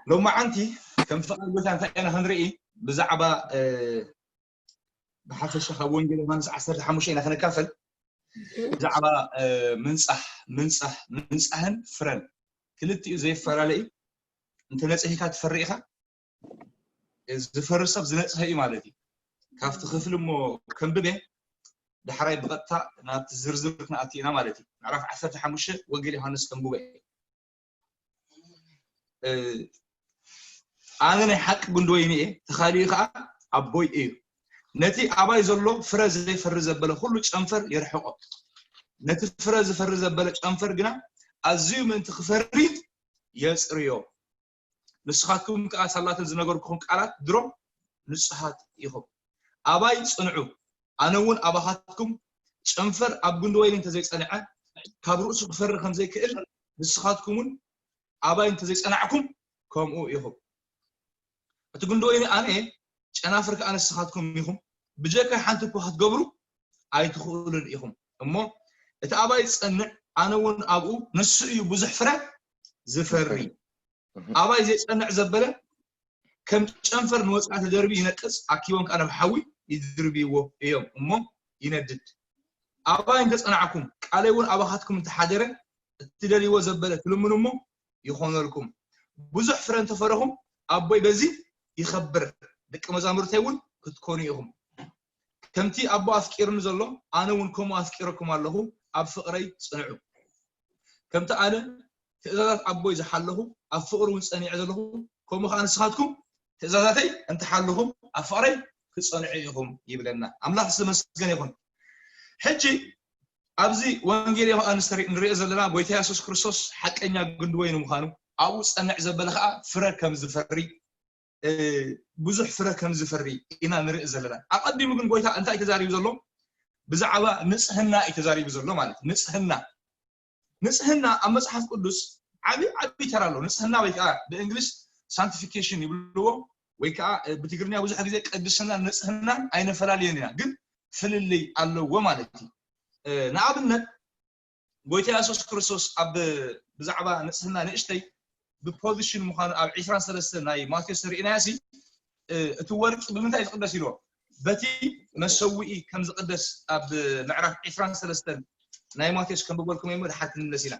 ሎማዓንቲ ከም ፍቓድ ጎይታ እንታይ ኢና ክንርኢ? ብዛዕባ ብሓፈሻ ካብ ወንጌል ዮሃንስ ዓሰርተ ሓሙሽተ ኢና ክንካፈል። ብዛዕባ ምንፃህ ምንፃህ ምንፃህን ፍረን ክልቲኡ ዘይፈላለ እዩ። እንተነፂህካ ትፈሪ ኢኻ። ዝፈሪ ሰብ ዝነፅሀ እዩ ማለት እዩ። ካብቲ ክፍሊ እሞ ከንብበ ዳሕራይ ብቐጥታ ናብቲ ዝርዝር ክንኣቱ ኢና ማለት እዩ። ምዕራፍ ዓሰርተ ሓሙሽተ ወንጌል ዮሃንስ ከንብበ። ኣነ ናይ ሓቂ ጉንዲ ወይኒ እየ፣ ተኻሊኡ ከዓ ኣቦይ እዩ። ነቲ ኣባይ ዘሎ ፍረ ዘይፈሪ ዘበለ ኩሉ ጨንፈር የርሕቆ፣ ነቲ ፍረ ዝፈሪ ዘበለ ጨንፈር ግና ኣዝዩ ምእንቲ ክፈሪ የፅርዮ። ንስኻትኩም ከዓ ሳላተን ዝነገርኩኹም ቃላት ድሮ ንጹሃት ኢኹም። ኣባይ ጽንዑ፣ ኣነ እውን ኣባኻትኩም። ጨንፈር ኣብ ጉንዲ ወይኒ እንተዘይጸንዐ ካብ ርእሱ ክፈሪ ከም ዘይክእል ንስኻትኩም እውን ኣባይ እንተዘይጸናዕኩም ከምኡ ኢኹም። እቲ ጉንዲ ወይኒ ኣነ እየ፣ ጨናፍር ከዓ ንስኻትኩም ኢኹም። ብጀካ ሓንቲ እኳ ክትገብሩ ኣይትኽእሉን ኢኹም። እሞ እቲ ኣባይ ዝጸንዕ ኣነ እውን ኣብኡ፣ ንሱ እዩ ብዙሕ ፍረ ዝፈሪ። ኣባይ ዘይጸንዕ ዘበለ ከም ጨንፈር ንወጻኢ ተደርቢ ይነቅጽ፣ ኣኪቦም ከኣ ናብ ሓዊ ይድርብይዎ እዮም እሞ ይነድድ። ኣባይ እንተጸናዕኩም፣ ቃለይ እውን ኣባኻትኩም እንተሓደረ፣ እትደልይዎ ዘበለ ትልምኑ እሞ ይኾነልኩም። ብዙሕ ፍረ እንተፈረኹም ኣቦይ በዚ ይኸብር፣ ደቂ መዛሙርተይ እውን ክትኮኑ ኢኹም። ከምቲ ኣቦ ኣፍቂርኒ ዘሎ ኣነ እውን ከምኡ ኣፍቂረኩም ኣለኹ፣ ኣብ ፍቕረይ ጽንዑ። ከምቲ ኣነ ትእዛዛት ኣቦይ ዝሓለኹ ኣብ ፍቕሪ እውን ጸኒዐ ዘለኹ፣ ከምኡ ከኣ ንስኻትኩም ትእዛዛተይ እንተሓለኹም ኣብ ፍቕረይ ክትጸንዑ ኢኹም ይብለና። ኣምላኽ ዝተመስገነ ይኹን። ሕጂ ኣብዚ ወንጌል ዮሃንስ ንሪኦ ዘለና ጎይታ የሱስ ክርስቶስ ሓቀኛ ግንዲ ወይኒ ምዃኑ ኣብኡ ጸንዕ ዘበለ ከኣ ፍረ ከም ዝፈሪ ብዙሕ ፍረ ከም ዝፈሪ ኢና ንርኢ ዘለና። ኣቐዲሙ ግን ጎይታ እንታይ ተዛሪቡ ዘሎ? ብዛዕባ ንጽህና እዩ ተዛሪቡ ዘሎ ማለት ንጽህና። ንጽህና ኣብ መጽሓፍ ቅዱስ ዓቢ ዓቢ ተራ ኣለዎ። ንጽህና ወይ ከዓ ብእንግሊዝ ሳንክቲፊኬሽን ይብልዎ ወይ ከዓ ብትግርኛ ብዙሕ ግዜ ቅድስና ንጽህናን ኣይነፈላልየን ኢና፣ ግን ፍልልይ ኣለዎ ማለት እዩ። ንኣብነት ጎይታ የሱስ ክርስቶስ ኣብ ብዛዕባ ንጽህና ንእሽተይ ብፖዚሽን ምዃኑ ኣብ ዕስራን ሰለስተን ናይ ማቴዎስ ርኢናዮ ሲ እቲ ወርቂ ብምንታይ ዝቕደስ ኢልዎ በቲ መሰውኢ ከም ዝቕደስ ኣብ ምዕራፍ ዕስራን ሰለስተን ናይ ማቴዎስ ከንብበልኩም እሞ ድሓር ክንምለስ ኢና።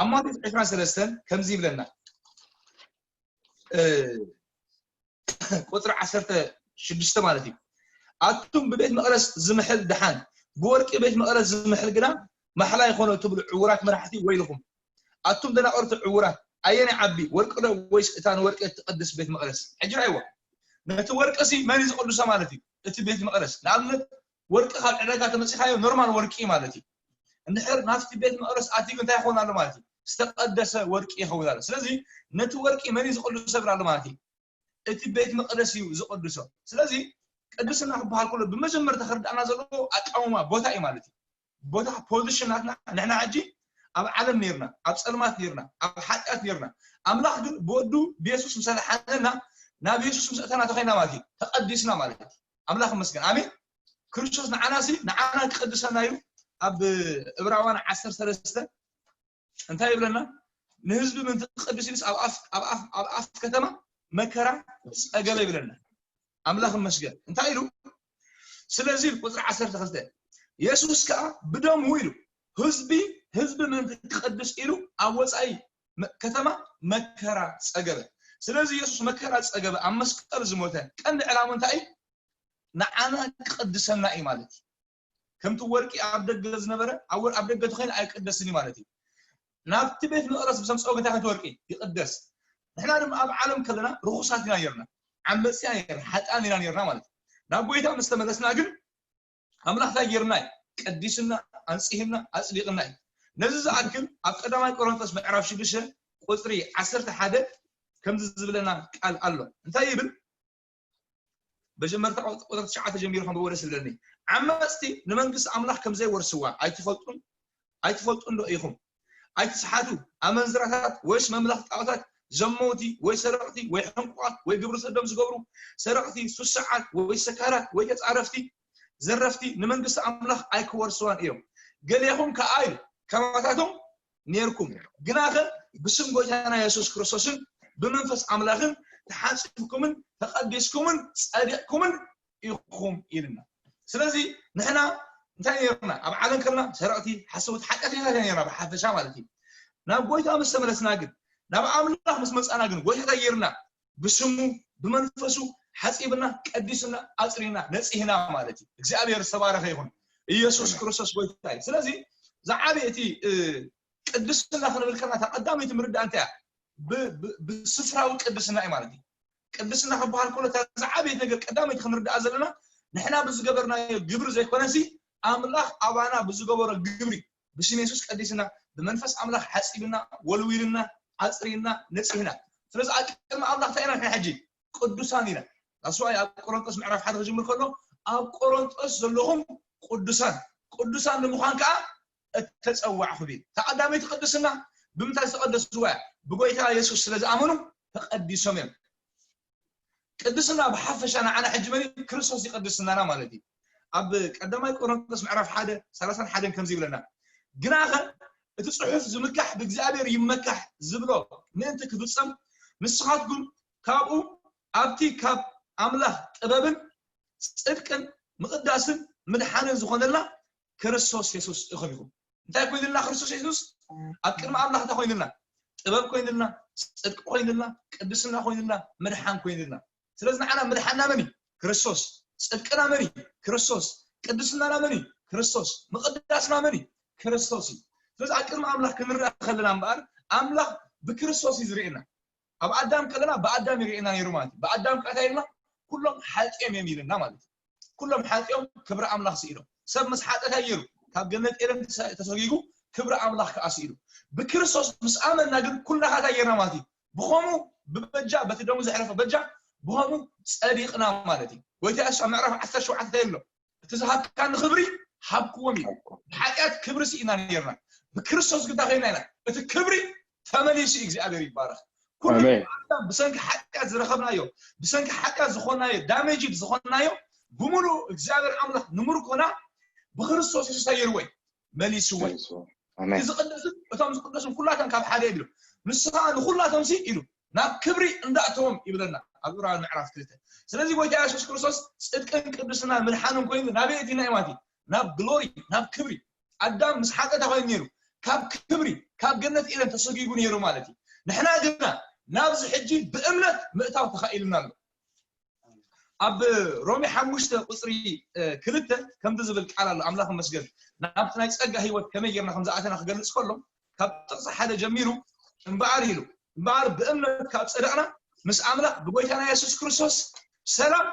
ኣብ ማቴዎስ ዕስራን ሰለስተን ከምዚ ይብለና ቁፅሪ ዓሰርተ ሽዱሽተ ማለት እዩ። ኣቱም ብቤት መቕደስ ዝምሕል ድሓን ብወርቂ ቤት መቕደስ ዝምሕል ግና ማሕላ ይኾኖ ትብሉ ዕውራት መራሕቲ ወይልኹም። ኣቱም ደናቑርቲ ዕውራት ኣየናይ ዓቢ ወርቂ ዶ ወይስ እታ ንወርቂ እትቐድስ ቤት መቕደስ? ሕጂ ራይዎ ነቲ ወርቂ ሲ መን እዩ ዝቕድሶ ማለት እዩ? እቲ ቤት መቕደስ ንኣብነት ወርቂ ካብ ዕዳጋ ተመፂኻዮ ኖርማል ወርቂ ማለት እዩ። እንድሕር ናብቲ ቤት መቕደስ ኣትዩ እንታይ ይኸውን ኣሎ ማለት እዩ? ዝተቐደሰ ወርቂ ይኸውን ኣሎ። ስለዚ ነቲ ወርቂ መን እዩ ዝቕድሶ ይብል ኣሎ ማለት እዩ? እቲ ቤት መቕደስ እዩ ዝቕድሶ። ስለዚ ቅድስና ክበሃል ከሎ ብመጀመርታ ክርዳእና ዘለዎ ኣቃውማ ቦታ እዩ ማለት እዩ። ቦታ ፖዚሽን ናትና ንሕና ሕጂ ኣብ ዓለም ነርና፣ ኣብ ጸልማት ነርና፣ ኣብ ሓጢኣት ነርና። ኣምላኽ ግን ብወዱ ብየሱስ ምስ ኣድሓነና ናብ የሱስ ምስ ኣተና ተኸይና ማለት እዩ ተቐዲስና ማለት እዩ። ኣምላኽ ይመስገን ኣሜን። ክርስቶስ ንዓና ሲ ንዓና ክቐድሰና እዩ። ኣብ እብራውያን ዓሰርተ ሰለስተ እንታይ ይብለና? ንህዝቢ ምእንቲ ክቐድስ ኢሉስ ኣብ ኣፍ ኣብ ኣፍ ኣብ ኣፍ ከተማ መከራ ጸገበ ይብለና። ኣምላኽ ይመስገን እንታይ ኢሉ? ስለዚ ቁፅሪ ዓሰርተ ክልተ የሱስ ከዓ ብደሙ ኢሉ ህዝቢ ህዝቢ ምእንቲ ክቐድስ ኢሉ ኣብ ወፃኢ ከተማ መከራ ጸገበ። ስለዚ የሱስ መከራ ጸገበ ኣብ መስቀል ዝሞተ ቀንዲ ዕላሙ እንታይ እዩ? ንዓና ክቐድሰና እዩ ማለት እዩ። ከምቲ ወርቂ ኣብ ደገ ዝነበረ ኣብ ደገ ተኮይኑ ኣይቅደስን እዩ ማለት እዩ። ናብቲ ቤት መቕደስ ምስ ኣምፀኦ እንታይ ከንቲ ወርቂ ይቕደስ። ንሕና ድማ ኣብ ዓለም ከለና ርኹሳት ኢና ነርና፣ ዓመፅቲ ኢና ነርና፣ ሓጥኣን ኢና ነርና ማለት እዩ። ናብ ጎይታ ምስ ተመለስና ግን ኣምላኽ እንታይ ገይርና እዩ? ቀዲስና፣ ኣንፂህና፣ ኣፅዲቕና እዩ። ነዚ ዝኣክል ኣብ ቀዳማይ ቆሮንቶስ ምዕራፍ ሽዱሽተ ቁፅሪ ዓሰርተ ሓደ ከምዚ ዝብለና ቃል ኣሎ። እንታይ ይብል? መጀመርታ ቁፅሪ ትሽዓተ ጀሚሩ ከንብቦ ደስ ዝብለኒ። ዓመፅቲ ንመንግስቲ ኣምላኽ ከም ዘይወርስዋ ኣይትፈልጡን ኣይትፈልጡን ዶ ኢኹም? ኣይትስሓቱ። ኣመንዝራታት ወይስ መምላኽ ጣዖታት፣ ዘመውቲ ወይ ሰረቕቲ ወይ ሕንቁቓት ወይ ግብሪ ሰዶም ዝገብሩ ሰረቕቲ፣ ሱሳዓት ወይ ሰካራት ወይ ተፃረፍቲ፣ ዘረፍቲ ንመንግስቲ ኣምላኽ ኣይክወርስዋን እዮም። ገሌኹም ከኣ ኢሉ ከማታቶም ኔርኩም፣ ግናኸ ብስም ጎይታና የሱስ ክርስቶስን ብመንፈስ ኣምላኽን ተሓጺብኩምን ተቐዲስኩምን ጸዲቕኩምን ኢኹም ኢልና። ስለዚ ንሕና እንታይ ነርና? ኣብ ዓለም ከለና ሰረቕቲ፣ ሓሰውቲ፣ ሓጢኣተኛታት ነርና ብሓፈሻ ማለት እዩ። ናብ ጎይታ ምስ ተመለስና ግን፣ ናብ ኣምላኽ ምስ መጻና ግን ጎይታ እንታይ ገይርና? ብስሙ ብመንፈሱ ሓጺብና ቀዲስና ኣጽሪና ነጺህና ማለት እዩ። እግዚኣብሔር ዝተባረኸ ይኹን። ኢየሱስ ክርስቶስ ጎይታ እዩ። ስለዚ ዝዓበየ እቲ ቅድስና ክንብል ከለና እታ ቀዳመይቲ ምርዳእ እንታይ እያ? ብስፍራዊ ቅድስና እዩ ማለት እዩ። ቅድስና ክበሃል ከሎ እታ ዝዓበየት ነገር ቀዳመይቲ ክንርዳኣ ዘለና ንሕና ብዝገበርናዮ ግብሪ ዘይኮነሲ ኣምላኽ ኣባና ብዝገበሮ ግብሪ ብስም የሱስ ቀዲስና ብመንፈስ ኣምላኽ ሓፂብና ወልዊልና ኣፅሪና ነፂህና። ስለዚ ኣብ ቅድሚ ኣምላኽ እንታይ ኢና ንሕና ሕጂ? ቅዱሳን ኢና። ኣስዋይ ኣብ ቆሮንቶስ ምዕራፍ ሓደ ክጅምር ከሎ ኣብ ቆሮንቶስ ዘለኹም ቅዱሳን ቅዱሳን ንምዃን ከዓ እተፀዋዕኹም እዩ። እታ ቀዳመይቲ ቅድስና ብምንታይ ዝተቐደስዋ እያ? ብጎይታ የሱስ ስለ ዝኣመኑ ተቐዲሶም እዮም። ቅድስና ብሓፈሻ ንዓና ሕጂ መን እዩ? ክርስቶስ እዩ ቅድስናና ማለት እዩ። ኣብ ቀዳማይ ቆሮንቶስ ምዕራፍ ሓደ ሰላሳን ሓደን ከምዚ ይብለና፣ ግናኸ እቲ ጽሑፍ ዝምካሕ ብእግዚኣብሔር ይመካሕ ዝብሎ ምእንቲ ክፍጸም ንስኻትኩም ካብኡ ኣብቲ ካብ ኣምላኽ ጥበብን ጽድቅን ምቕዳስን ምድሓንን ዝኾነላ ክርስቶስ የሱስ ኢኹም ኢኹም። እንታይ ኮይንልና ክርስቶስ የሱስ? ኣብ ቅድሚ ኣምላኽ እንታይ ኮይንልና? ጥበብ ኮይንልና፣ ጽድቂ ኮይንልና፣ ቅድስና ኮይንልና፣ ምድሓን ኮይንልና። ስለዚ ንዓና ምድሓንና መን እዩ? ክርስቶስ። ጽድቅና መን እዩ? ክርስቶስ። ቅድስናና መን እዩ? ክርስቶስ። ምቕዳስና መን እዩ? ክርስቶስ እዩ። ስለዚ ኣብ ቅድሚ ኣምላኽ ክንረኣ ከለና እምበኣር ኣምላኽ ብክርስቶስ እዩ ዝርእየና። ኣብ ኣዳም ከለና ብኣዳም ይርእየና ነይሩ ማለት እዩ። ብኣዳም ከኣ እንታይ ኢልና? ኩሎም ሓጢኦም እዮም ኢልና ማለት እዩ። ኩሎም ሓጢኦም ክብሪ ኣምላኽ ስኢኖም። ሰብ ምስ ሓጢኣት ኣየሩ ካብ ገነት ኤደን ተሰ- ተሰጊጉ ክብሪ ኣምላኽ ከኣ ስኢኑ። ብክርስቶስ ምስ ኣመንና ግን ኩላኻ እንታይ ጌርና ማለት እዩ? ብኸምኡ ብበጃ በቲ ደሙ ዘሕለፈ በጃ ብኸምኡ ጸዲቕና ማለት እዩ። ጎይታ የሱስ ኣብ ምዕራፍ ዓሰርተ ሸውዓተ እንታይ ኣሎ? እቲ ዝሃብካኒ ክብሪ ሃብክዎም እዩ። ብሓጢኣት ክብሪ ስኢና ነርና። ብክርስቶስ ግን እንታይ ኮይና ኢና? እቲ ክብሪ ተመሊሱ እዩ። እግዚኣብሔር ይባረኽ። ኩሉ ኣሜን። ብሰንኪ ሓጢኣት ዝረኸብናዮ ብሰንኪ ሓጢኣት ዝኾናዮ ዳሜጅ ዝኾናዮ ብምሉእ እግዚኣብሔር ኣምላኽ ንምርኮና ብክርስቶስ የሱስ ኣየርዎ እዩ። መሊስዎ እዩ። ኣሜን። እቲ ዝቕደስን እቶም ዝቕደሱን ኩላቶም ካብ ሓደ ይብሉ። ንሱ ከዓ ንኩላቶም ሲ ኢሉ ናብ ክብሪ እንዳእተዎም ይብለና ኣብ ዕብራውያን ምዕራፍ ክልተ። ስለዚ ጎይታ የሱስ ክርስቶስ ጽድቅን ቅድስና ምድሓንን ኮይኑ ናበይ እቲና እዩ ማለት እዩ? ናብ ግሎሪ፣ ናብ ክብሪ። ኣዳም ምስ ሓጢኣት ኮይኑ ነይሩ፣ ካብ ክብሪ ካብ ገነት ኤደን ተሰጊጉ ነይሩ ማለት እዩ። ንሕና ግና ናብዚ ሕጂ ብእምነት ምእታው ተኻኢሉና ኣሎ። ኣብ ሮሜ ሓሙሽተ ቁፅሪ ክልተ ከምዚ ዝብል ቃል ኣሎ። ኣምላኽ ይመስገን ናብቲ ናይ ፀጋ ህይወት ከመይ ጌርና ከም ዝኣተና ክገልፅ ከሎ ካብ ጥቕሲ ሓደ ጀሚሩ እምበኣር ኢሉ እምበኣር ብእምነት ካብ ፀደቕና ምስ ኣምላኽ ብጎይታና የሱስ ክርስቶስ ሰላም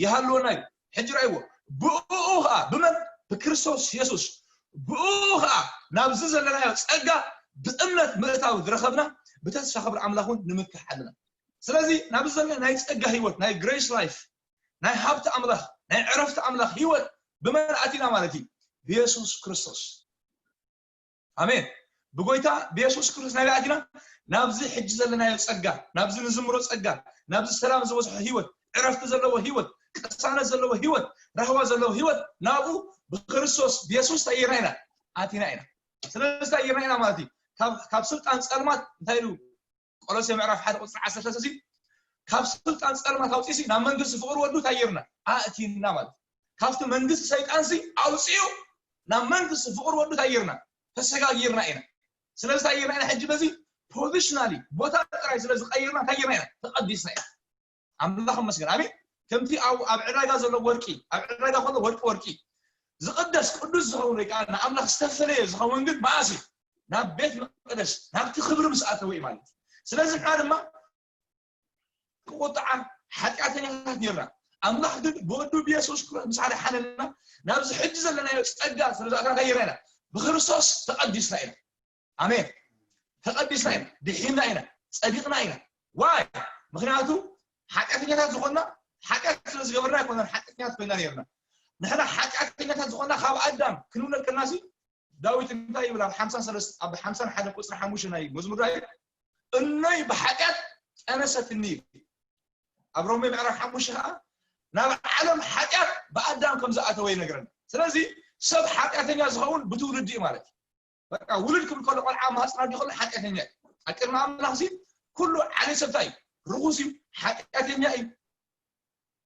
ይሃልወና እዩ። ሕጂ ረእይዎ ብኡ ከዓ ብመን ብክርስቶስ የሱስ ብኡ ከዓ ናብዚ ዘለናዮ ፀጋ ብእምነት ምእታው ዝረኸብና ብተስፋ ክብሪ ኣምላኽ እውን ንምክሕ ኣለና። ስለዚ ናብዚ ዘለና ናይ ፀጋ ህይወት ናይ ግሬስ ላይፍ ናይ ሃብቲ ኣምላኽ ናይ ዕረፍቲ ኣምላኽ ህይወት ብመን ኣቲና ማለት እዩ? ብየሱስ ክርስቶስ። ኣሜን። ብጎይታ ብየሱስ ክርስቶስ ናይ ኣቲና ናብዚ ሕጂ ዘለናዮ ፀጋ ናብዚ ንዝምሮ ፀጋ ናብዚ ሰላም ዝበዝሖ ህይወት ዕረፍቲ ዘለዎ ህይወት ቅሳነት ዘለዎ ህይወት ራህዋ ዘለዎ ህይወት ናብኡ ብክርስቶስ ብየሱስ ተይርና ኢና ኣቲና ኢና። ስለዚ ተይርና ኢና ማለት እዩ። ካብ ስልጣን ፀልማት እንታይ ኢሉ ቆሎሴ ምዕራፍ ሓደ ቁፅሪ ዓሰርተ ሰለስተ ካብ ስልጣን ፀልማት ኣውፂሲ ናብ መንግስቲ ፍቅሪ ወዱ እንታይ ጌርና ኣእቲና ማለት ካብቲ መንግስቲ ሰይጣን ሲ ኣውፂኡ ናብ መንግስቲ ፍቅሪ ወዱ እንታይ ጌርና ተሰጋጊርና ኢና። ስለዚ እንታይ ጌርና ኢና ሕጂ በዚ ፖዚሽናሊ ቦታ ጥራይ ስለ ዝቀይርና እንታይ ጌርና ኢና ተቀዲስና ኢና። ኣምላኽ መስገን ኣሜን። ከምቲ ኣብ ዕዳጋ ዘሎ ወርቂ ኣብ ዕዳጋ ከሎ ወርቂ ወርቂ ዝቅደስ ቅዱስ ዝኸውን ወይ ከዓ ንኣምላኽ ዝተፈለየ ዝኸውን ግን መዓስ እዩ ናብ ቤት መቅደስ ናብቲ ክብሪ ምስ ኣተወ እዩ ማለት እዩ። ስለዚ ንሕና ድማ ክቁጣዓ ሓጢኣተኛታት ነርና። ኣምላኽ ግን ብወዱ ብየሱስ ክርስቶስ ምስ ሓደ ሓነና ናብዚ ሕጂ ዘለናዮ ፀጋ ስለ ዝኣተና እንታይ ጌርና ኢና ብክርስቶስ ተቐዲስና ኢና። ኣሜን። ተቐዲስና ኢና፣ ድሒንና ኢና፣ ፀዲቕና ኢና። ዋይ ምክንያቱ ሓጢኣተኛታት ዝኾንና ሓጢኣት ስለ ዝገበርና ኣይኮነን ሓጢኣተኛታት ኮይና ነርና። ንሕና ሓጢኣተኛታት ዝኾንና ካብ ኣዳም ክንውለድ ከለና ሲ ዳዊት እንታይ ይብል ኣብ ሓምሳን ሰለስተ ኣብ ሓምሳን ሓደ ቁፅሪ ሓሙሽተ ናይ መዝሙር ዳዊት እኖይ ብሓጢኣት ጠነሰትኒ ይብል። ኣብ ሮሜ ምዕራፍ ሓሙሽተ ከዓ ናብ ዓለም ሓጢኣት ብኣዳም ከም ዝኣተወ ይነግረና። ስለዚ ሰብ ሓጢኣተኛ ዝኸውን ብትውልዲ እዩ ማለት እዩ። በቃ ውልድ ክብል ከሎ ቆልዓ ማህፅና ዲ ከሎ ሓጢኣተኛ እዩ። ኣብ ቅድሚ ኣምላኽ ሲ ኩሉ ዓሌት ሰብ እንታይ እዩ? ርኹስ እዩ፣ ሓጢኣተኛ እዩ።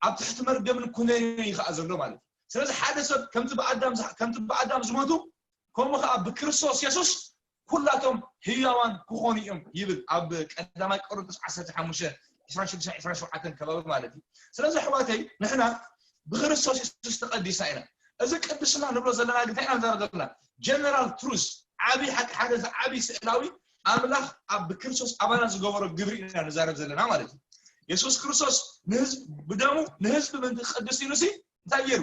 ኣብ ትሕቲ መርገምን ኩነኔን እዩ ከዓ ዘሎ ማለት እዩ። ስለዚ ሓደ ሰብ ከምቲ ብኣዳም ዝሓ- ከምቲ ብኣዳም ዝሞቱ ከምኡ ከዓ ብክርስቶስ የሱስ ኩላቶም ህያዋን ክኾኑ እዮም ይብል ኣብ ቀዳማይ ቆሮንቶስ ዓሰርተ ሓሙሽተ ዕስራን ሽዱሽተን ዕስራን ሸውዓተን ከባቢ ማለት እዩ። ስለዚ ኣሕዋተይ ንሕና ብክርስቶስ የሱስ ተቐዲስና ኢና። እዚ ቅድስና ንብሎ ዘለና ግን እንታይ ኢና ንዛረብ ዘለና? ጀነራል ትሩዝ ዓብዪ ሓቂ ሓደ እዚ ዓብዪ ስእላዊ ኣምላኽ ኣብ ብክርስቶስ ኣባና ዝገበሮ ግብሪ ኢና ንዛረብ ዘለና ማለት እዩ። የሱስ ክርስቶስ ንህዝብ ብደሙ ንህዝቢ ምእንቲ ክቐድስ ኢሉ ሲ እንታይ ገይሩ?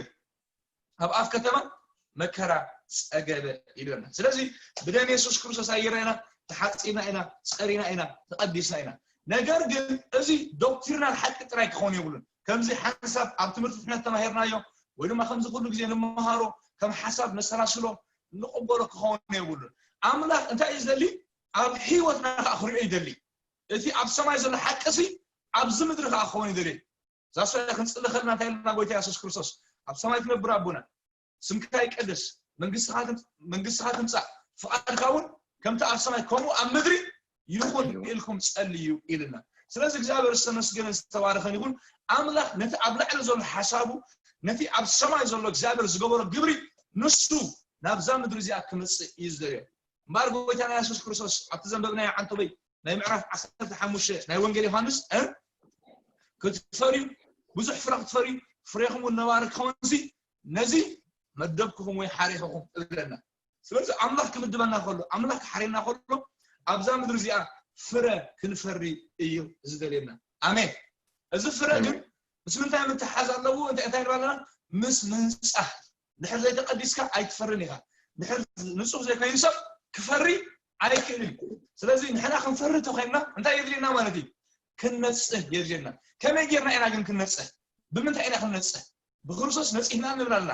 ኣብ ኣፍ ከተማ መከራ ጸገበ ኢሉና። ስለዚ ብደም የሱስ ክርስቶስ ኣየርና ኢና፣ ተሓጺብና ኢና፣ ጸሪና ኢና፣ ተቐዲስና ኢና። ነገር ግን እዚ ዶክትሪናል ሓቂ ጥራይ ክኸውን የብሉን። ከምዚ ሓንሳብ ኣብ ትምህርቲ ድሕነት ተማሂርናዮ ወይ ድማ ከምዚ ኩሉ ግዜ ንምሃሮ ከም ሓሳብ ነሰላስሎ ንቕበሎ ክኸውን የብሉን። ኣምላኽ እንታይ እዩ ዝደሊ? ኣብ ህይወትና ከዓ ክሪኦ ይደሊ። እቲ ኣብ ሰማይ ዘሎ ሓቂ ሲ ኣብዚ ምድሪ ከዓ ክኸውን ይደሊ። ዛሶ ክንጽሊ ከለና እንታይ ኢልና ጎይታ የሱስ ክርስቶስ ኣብ ሰማይ ትነብር ኣቦና ስምካ ይቀደስ፣ መንግስትኻ ትም- መንግስትኻ ትምጻእ፣ ፍቓድካ እውን ከምቲ ኣብ ሰማይ ከምኡ ኣብ ምድሪ ይኹን ኢልኩም ጸልዩ ኢልና። ስለዚ እግዚኣብሔር ዝተመስገነ ዝተባረኸን ይኹን። ኣምላኽ ነቲ ኣብ ላዕሊ ዘሎ ሓሳቡ፣ ነቲ ኣብ ሰማይ ዘሎ እግዚኣብሔር ዝገበሮ ግብሪ ንሱ ናብዛ ምድሪ እዚኣ ክመጽእ እዩ ዝደልዮ። እምበኣር ጎይታና የሱስ ክርስቶስ ኣብቲ ዘንበብናዮ ዓንተበይ ናይ ምዕራፍ ዓሰርተ ሓሙሽተ ናይ ወንጌል ዮሃንስ እ ክትፈርዩ ብዙሕ ፍረ ክትፈርዩ ፍሬኹም እውን ነባሪ ክኸውን ሲ ነዚ መደብክኹም ወይ ሓሪኽኹም እብለና። ስለዚ ኣምላኽ ክምድበና ከሎ ኣምላኽ ክሓርየና ከሎ ኣብዛ ምድሪ እዚኣ ፍረ ክንፈሪ እዩ ዝደልየና። ኣሜን። እዚ ፍረ ግን ምስ ምንታይ ምትሓዝ ኣለዎ? እንታይ እንታይ ንባለና ምስ ምንጻህ ድሕር ዘይተቐዲስካ ኣይትፈርን ኢኻ። ድሕር ንጹህ ዘይኮይኑ ሰብ ክፈሪ ኣይክእልን። ስለዚ ንሕና ክንፈሪ ተኮይንና እንታይ የድልየና ማለት እዩ? ክንነጽህ የድልየና። ከመይ ጌርና ኢና ግን ክንነጽህ? ብምንታይ ኢና ክንነጽህ? ብክርስቶስ ነጺህና ንብል ኣለና።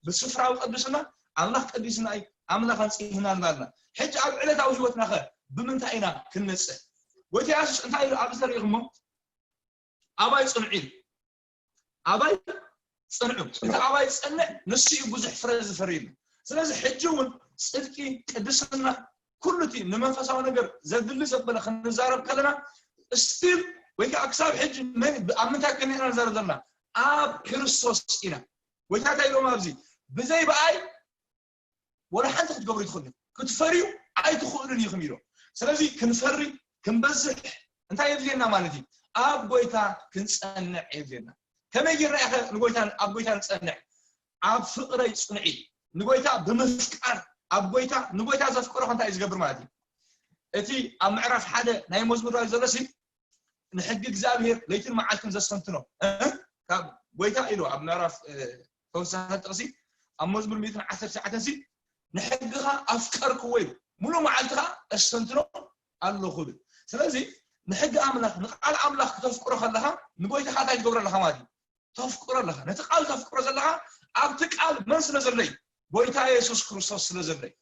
ብስፍራዊ ቅድስና ኣምላኽ ቅዲስና እዩ፣ ኣምላኽ ኣንጺህና ንብል ኣለና። ሕጂ ኣብ ዕለታዊ ህይወትና ኸ ብምንታይ ኢና ክንነጽህ? ጎይታ የሱስ እንታይ ኢሉ ኣብዚ ተሪእኹሞ? ኣባይ ጽንዑ ኢሉ። ኣባይ ጽንዑ። እቲ ኣባይ ዝጸንዕ ንሱ እዩ ብዙሕ ፍረ ዝፈሪ ኢሉ። ስለዚ ሕጂ እውን ጽድቂ፣ ቅድስና፣ ኩሉ እቲ ንመንፈሳዊ ነገር ዘድሊ ዘበለ ክንዛረብ ከለና ስቲል ወይ ከዓ ክሳብ ሕጂ መን ኣብ ምንታይ ከኒና ንዛረብ ዘለና ኣብ ክርስቶስ ኢና። ጎይታ እንታይ ኢሎም ኣብዚ ብዘይ ብኣይ ወላ ሓንቲ ክትገብሩ ይትኽእሉ ክትፈርዩ ኣይትኽእሉን ኢኹም ኢሎም። ስለዚ ክንፈሪ ክንበዝሕ እንታይ የድልየና ማለት እዩ? ኣብ ጎይታ ክንጸንዕ የድልየና። ከመይ ጌርና ኢኸ ንጎይታ ኣብ ጎይታ ንጸንዕ? ኣብ ፍቕረይ ጽንዒ ንጎይታ ብምፍቃር ኣብ ጎይታ ንጎይታ ዘፍቅሮ እንታይ እዩ ዝገብር ማለት እዩ? እቲ ኣብ ምዕራፍ ሓደ ናይ መዝሙር ዳዊት ዘሎ ሲ ንሕጊ እግዚኣብሔር ለይትን መዓልትን ዘስተንትኖ እ? ካብ ጎይታ ኢሉ ኣብ ምዕራፍ እ፣ ተወሳኺ ጥቕሲ ኣብ መዝሙር ሚእትን ዓሰርተ ትሽዓተን ሲ ንሕግኻ ኣፍቀርክዎ ኢሉ ሙሉእ መዓልቲ ከዓ እስተንትኖ ኣለኹ ኢሉ። ስለዚ ንሕጊ ኣምላኽ ንቃል ኣምላኽ ክተፍቅሮ ከለኻ ንጎይታኻ እንታይ ትገብሮ ኣለኻ ማለት እዩ? ተፍቅሮ ኣለኻ። ነቲ ቃል ተፍቅሮ ዘለኻ ኣብቲ ቃል መን ስለ ዘሎ እዩ? ጎይታ የሱስ ክርስቶስ ስለ ዘሎ እዩ።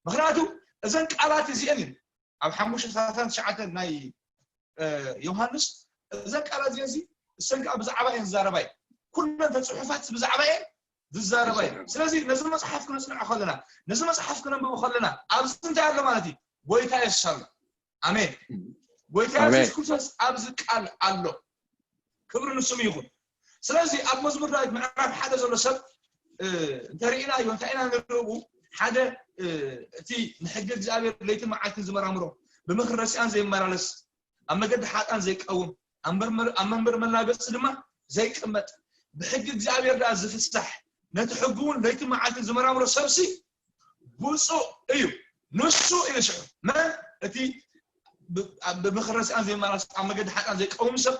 ምክንያቱ እዘን ቃላት እዚአን እዩ ኣብ ሓሙሽተ ሰላሳን ትሽዓተን ናይ ዮሃንስ እዘን ቃላት እዚአን እሰን ከዓ ብዛዕባ እየን ዝዛረባ እዩ። ኩለን ተፅሑፋት ብዛዕባ እየን ዝዛረባ እዩ። ስለዚ ነዚ መፅሓፍ ክነፅንዖ ከለና ነዚ መፅሓፍ ክነንብቦ ከለና ኣብዚ እንታይ ኣሎ ማለት እዩ? ጎይታ የሱስ ኣሎ። ኣሜን። ጎይታ የሱስ ክርስቶስ ኣብዚ ቃል ኣሎ። ክብሪ ንስሙ ይኹን። ስለዚ ኣብ መዝሙር ዳዊት ምዕራፍ ሓደ ዘሎ ሰብ እንተርኢናዮ እንታይ ኢና ንርእቡ? ሓደ እቲ ንሕጊ እግዚኣብሔር ለይትን መዓልትን ዝመራምሮ፣ ብምኽሪ ረሲኣን ዘይመላለስ፣ ኣብ መገዲ ሓጥኣን ዘይቀውም፣ ኣብ መንበር መላገፂ ድማ ዘይቅመጥ፣ ብሕጊ እግዚኣብሔር ደኣ ዝፍሳሕ፣ ነቲ ሕጊ እውን ለይትን መዓልትን ዝመራምሮ ሰብሲ ብፁዕ እዩ። ንሱ እዩ ሽዑ መን እቲ ብምኽሪ ረሲኣን ዘይመላለስ ኣብ መገዲ ሓጥኣን ዘይቀውም ሰብ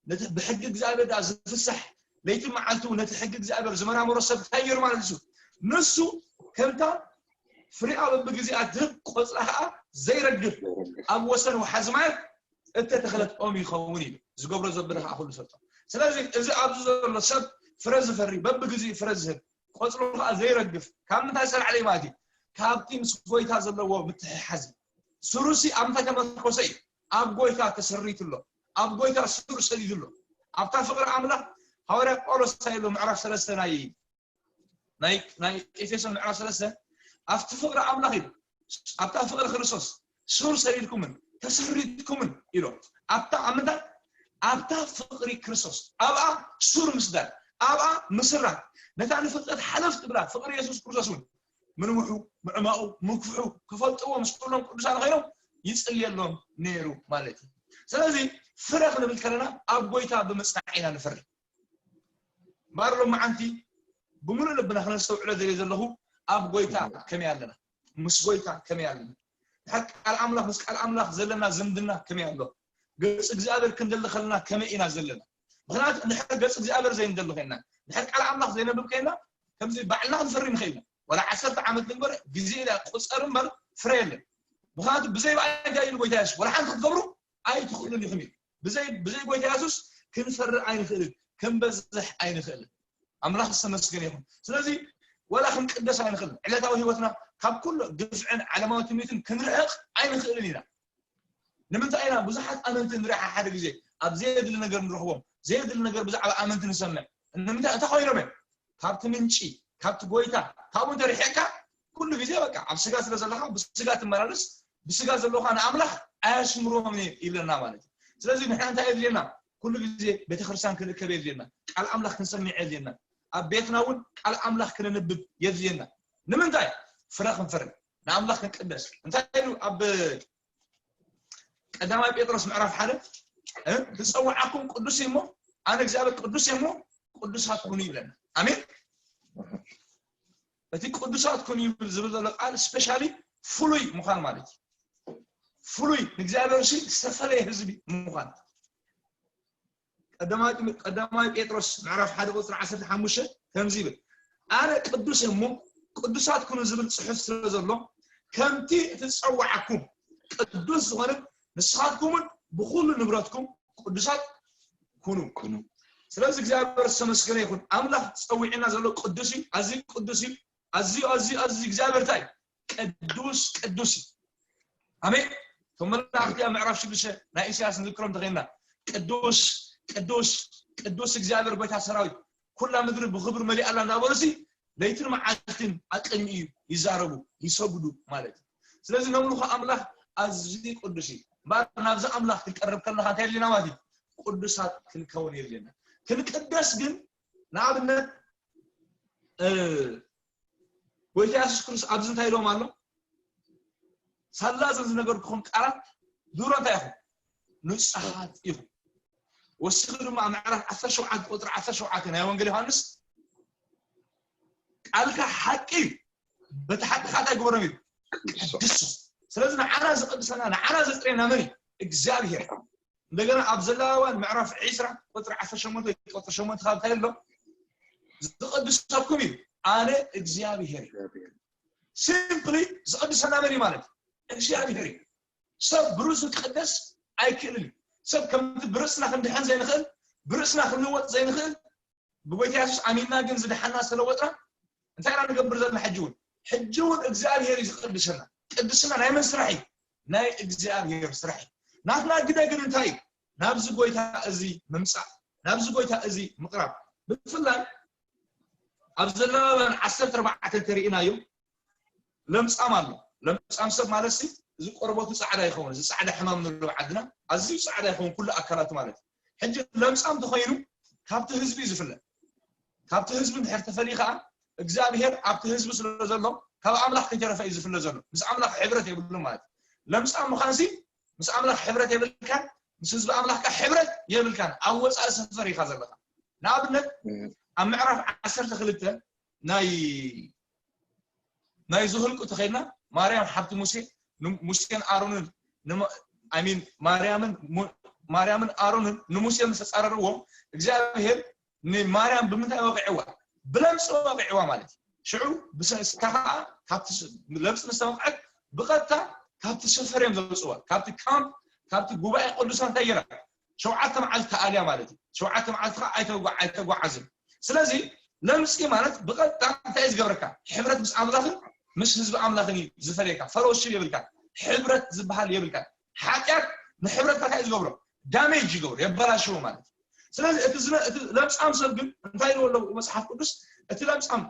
ነቲ ብሕጊ እግዚኣብሔር ደኣ ዝፍሳሕ ለይቲ መዓልቲ እውን ነቲ ሕጊ እግዚኣብሔር ዝመራመሮ ሰብ እንታይ ገይሩ ማለት እዩ? ንሱ ከምታ ፍሪኣ በብግዜኣ ትህብ ቆፅላ ከዓ ዘይረግፍ ኣብ ወሰን ወሓዚ ማያት እተተኽለት ኦም ይኸውን ኢሉ ዝገብሮ ዘበለ ከዓ ኩሉ ሰብቶ። ስለዚ እዚ ኣብዚ ዘሎ ሰብ ፍረ ዝፈሪ በብግዜኡ ፍረ ዝህብ ቆፅሉ ከዓ ዘይረግፍ ካብ ምንታይ ዝሰራዕለ ማለት እዩ? ካብቲ ምስ ጎይታ ዘለዎ ምትሕሓዝ እዩ። ስሩሲ ኣብ ምንታይ ተመርኮሰ እዩ? ኣብ ጎይታ ተሰሪቱ ኣሎ። ኣብ ጎይታ ስሩ ሰዲዱ ኣሎ። ኣብታ ፍቕሪ ኣምላኽ ሃዋርያ ጳውሎስ እንታይ ኢሉ ምዕራፍ ሰለስተ ናይ ናይ ናይ ኤፌሶን ምዕራፍ ሰለስተ ኣብቲ ፍቕሪ ኣምላኽ እዩ ኣብታ ፍቕሪ ክርስቶስ ሱር ሰዲድኩምን ተሰሪትኩምን ኢሎም ኣብታ ኣብ ምንታይ ኣብታ ፍቕሪ ክርስቶስ ኣብኣ ሱር ምስዳድ ኣብኣ ምስራት ነታ ንፍልጠት ሓለፍ ትብላ ፍቕሪ የሱስ ክርስቶስ እውን ምንውሑ ምዕማቑ ምክፍሑ ክፈልጥዎ ምስ ኩሎም ቅዱሳን ኮይኖም ይጽልየሎም ነይሩ ማለት እዩ። ስለዚ ፍረ ክንብል ከለና ኣብ ጎይታ ብምጽናዕ ኢና ንፈሪ። እምበኣር ሎማዓንቲ ብምሉእ ልብና ክነስተውዕሎ ደልየ ዘለኹ ኣብ ጎይታ ከመይ ኣለና፣ ምስ ጎይታ ከመይ ኣለና፣ ድሓር ቃል ኣምላኽ ምስ ቃል ኣምላኽ ዘለና ዝምድና ከመይ ኣሎ፣ ገጽ እግዚኣብሔር ክንደሊ ከለና ከመይ ኢና ዘለና። ምክንያቱ እንድሕር ገጽ እግዚኣብሔር ዘይንደሊ ኮይንና፣ እንድሕር ቃል ኣምላኽ ዘይነብብ ኮይንና ከምዚ ባዕልና ክንፈሪ ንኽእል ኢና። ዋላ ዓሰርተ ዓመት ንግበር ግዜ ኢላ ቁፀር እምበር ፍረ የለን። ምክንያቱ ብዘይ ብኣይ እንታይ ኢሉ ጎይታ የሱስ ዋላ ሓንቲ ክትገብሩ ኣይትኽእሉን ኢኹም እዩ። ብዘይ ብዘይ ጎይታ የሱስ ክንፈሪ ኣይንኽእልን፣ ክንበዝሕ ኣይንኽእልን። ኣምላኽ ዝተመስገነ ይኹን። ስለዚ ወላ ክንቅደስ ኣይንኽእልን። ዕለታዊ ህይወትና ካብ ኩሉ ግፍዕን ዓለማዊ ትምኒትን ክንርሕቕ ኣይንኽእልን ኢና። ንምንታይ ኢና ብዙሓት ኣመንቲ ንርኢ ሓደ ግዜ ኣብ ዘየድሊ ነገር ንረኽቦም፣ ዘየድሊ ነገር ብዛዕባ ኣመንቲ ንሰምዕ። ንምንታይ እንታይ ኮይኖም እዮም? ካብቲ ምንጪ ካብቲ ጎይታ ካብኡ እንተርሒቕካ ኩሉ ግዜ በቃ ኣብ ስጋ ስለ ዘለኻ ብስጋ ትመላለስ ብስጋ ዘለኻ ንኣምላኽ ኣያስምሮምን እየ ይብለና ማለት እዩ። ስለዚ ንሕና እንታይ የድልየና? ኩሉ ግዜ ቤተክርስትያን ክንእከብ የድልየና፣ ቃል ኣምላኽ ክንሰምዕ የድልየና፣ ኣብ ቤትና እውን ቃል ኣምላኽ ክነንብብ የድልየና። ንምንታይ? ፍረ ክንፈሪ፣ ንኣምላኽ ክንቅደስ። እንታይ ኢሉ ኣብ ቀዳማይ ጴጥሮስ ምዕራፍ ሓደ ዝፀዋዓኩም ቅዱስ እሞ ኣነ እግዚኣብሔር ቅዱስ እሞ ቅዱሳት ኩኑ ይብለና። ኣሜን። እቲ ቅዱሳት ኩኑ ይብል ዝብል ዘሎ ቃል ስፔሻሊ ፍሉይ ምዃን ማለት እዩ። ፍሉይ ንእግዚኣብሔር ሲ ዝተፈለየ ህዝቢ ምዃን። ቀዳማይ ጴጥሮስ ምዕራፍ ሓደ ቁፅሪ ዓሰርተ ሓሙሽተ ከምዚ ይብል፣ ኣነ ቅዱስ እሞ ቅዱሳት ኩኑ ዝብል ፅሑፍ ስለ ዘሎ ከምቲ እቲ ዝፀዋዓኩም ቅዱስ ዝኾነ ንስኻትኩምን ብኩሉ ንብረትኩም ቅዱሳት ኩኑ። ኩኑ። ስለዚ እግዚኣብሔር ዝተመስገነ ይኹን። ኣምላኽ ጸዊዕና ዘሎ ቅዱስ እዩ፣ ኣዝዩ ቅዱስ እዩ፣ ኣዝዩ ኣዝዩ ኣዝዩ እግዚኣብሔር እንታይ እዩ? ቅዱስ ቅዱስ እዩ። ኣሜን። እቶም መላእኽቲ ኣብ ምዕራፍ ሽዱሽተ ናይ ኢሳያስ ንዝክሮም ተኸይና ቅዱስ ቅዱስ ቅዱስ እግዚኣብሔር ጎይታ ሰራዊት ኩላ ምድሪ ብኽብሪ መሊኣላ እናበሉሲ ለይትን መዓልትን ኣቀሚኡ ይዛረቡ ይሰግዱ ማለት እዩ። ስለዚ ነምልኾ ኣምላኽ ኣዝዩ ቅዱስ እዩ። እምበኣር ናብዚ ኣምላኽ ክንቀርብ ከለኻ እንታይ የድልየና ማለት እዩ? ቅዱሳት ክንከውን የድልየና። ክንቅደስ ግን ንኣብነት ጎይታ የሱስ ክርስቶስ ኣብዚ እንታይ ኢሎም ኣሎ? ሳላ እዞም ዝነገርኩኹም ቃላት ድሮ እንታይ ኢኹም? ንጹሃት ኢኹም። ወሲኹ ድማ ኣብ ምዕራፍ ዓሰርተ ሸውዓተ ቁፅሪ ዓሰርተ ሸውዓተ ናይ ወንጌል ዮሃንስ ቃልካ ሓቂ እዩ፣ በቲ ሓቂ ከዓ እንታይ ግበሮም እዩ? ቅድሶም። ስለዚ ንዓና ዝቅድሰና ንዓና ዘፅሬና መን እዩ? እግዚኣብሄር። እንደገና ኣብ ዘሌዋውያን ምዕራፍ ዒስራ ቁፅሪ ዓሰርተ ሸሞንተ ወይ ቁፅሪ ሸሞንተ ካብ እንታይ ኣሎ? ዝቅድሰኩም እዩ ኣነ እግዚኣብሄር እዩ። ሲምፕሊ ዝቅድሰና መን እዩ ማለት እዩ? እግዚኣብሄር እዩ። ሰብ ብርእሱ ክቅደስ ኣይክእልን እዩ። ሰብ ከምቲ ብርእስና ክንድሐን ዘይንኽእል ብርእስና ክንልወጥ ዘይንኽእል ብጎይታ የሱስ ኣሚንና ግን ዝደሓና ዝተለወጥና እንታይ ኢና ንገብር ዘለና? ሕጂ እውን ሕጂ እውን እግዚኣብሄር እዩ ዝቅድሰና። ቅድስና ናይ መን ስራሕ እዩ? ናይ እግዚኣብሄር ስራሕ እዩ። ናትና ግደ ግን እንታይ እዩ? ናብዚ ጎይታ እዚ ምምፃእ፣ ናብዚ ጎይታ እዚ ምቅራብ። ብፍላይ ኣብ ዘለዋውያን ዓሰርተ ኣርባዕተ እንተሪእናዮ ለምፃም ኣሎ። ለምፃም ሰብ ማለት ሲ እዚ ቆርበቱ ፃዕዳ ይኸውን፣ እዚ ፃዕዳ ሕማም ንብሎ ዓድና ኣዝዩ ፃዕዳ ይኸውን ኩሉ ኣካላቱ ማለት እዩ። ሕጂ ለምፃም ተኮይኑ ካብቲ ህዝቢ እዩ ዝፍለ። ካብቲ ህዝቢ እንድሕር ተፈልዩ ከዓ እግዚኣብሄር ኣብቲ ህዝቢ ስለ ዘሎ ካብ ኣምላኽ ከይተረፈ እዩ ዝፍለ ዘሎ። ምስ ኣምላኽ ሕብረት የብሉ ማለት እዩ። ለምፃም ምዃንሲ ምስ ኣምላኽ ሕብረት የብልካን፣ ምስ ህዝቢ ኣምላኽ ከዓ ሕብረት የብልካን። ኣብ ወፃኢ ሰፈር ኢኻ ዘለኻ። ንኣብነት ኣብ ምዕራፍ ዓሰርተ ክልተ ናይ ናይ ዝህልቁ ተኸይድና ማርያም ሓብቲ ሙሴ ሙሴን ኣሮንን ሚን ማርያምን ማርያምን ኣሮንን ንሙሴ ምስ ተፃረርዎ እግዚኣብሄር ንማርያም ብምንታይ ወቂዕዋ? ብለምፂ ወቂዕዋ ማለት እዩ። ሽዑ ብሰስካ ከዓ ካብቲ ለምፂ ምስ ተወቅዐት ብቐጥታ ካብቲ ሰፈር እዮም ዘውፅዋ። ካብቲ ካምፕ ካብቲ ጉባኤ ቅዱሳን እንታይ ገይራ? ሸውዓተ መዓልቲ ተኣልያ ማለት እዩ። ሸውዓተ መዓልቲ ከዓ ኣይተጓዓዝን። ስለዚ ለምፂ ማለት ብቐጥታ እንታይ እዩ ዝገብረካ? ሕብረት ምስ ኣምላኽን ምስ ህዝቢ ኣምላኽን እዩ ዝፈልየካ። ፈሎሺፕ የብልካ፣ ሕብረት ዝበሃል የብልካ። ሓጢኣት ንሕብረትካ እንታይ እዩ ዝገብሮ? ዳሜጅ ይገብሮ፣ የበላሽዎ ማለት እዩ። ስለዚ እቲ ለምፃም ሰብ ግን እንታይ ኢልዎ ኣሎ መፅሓፍ ቅዱስ? እቲ ለምፃም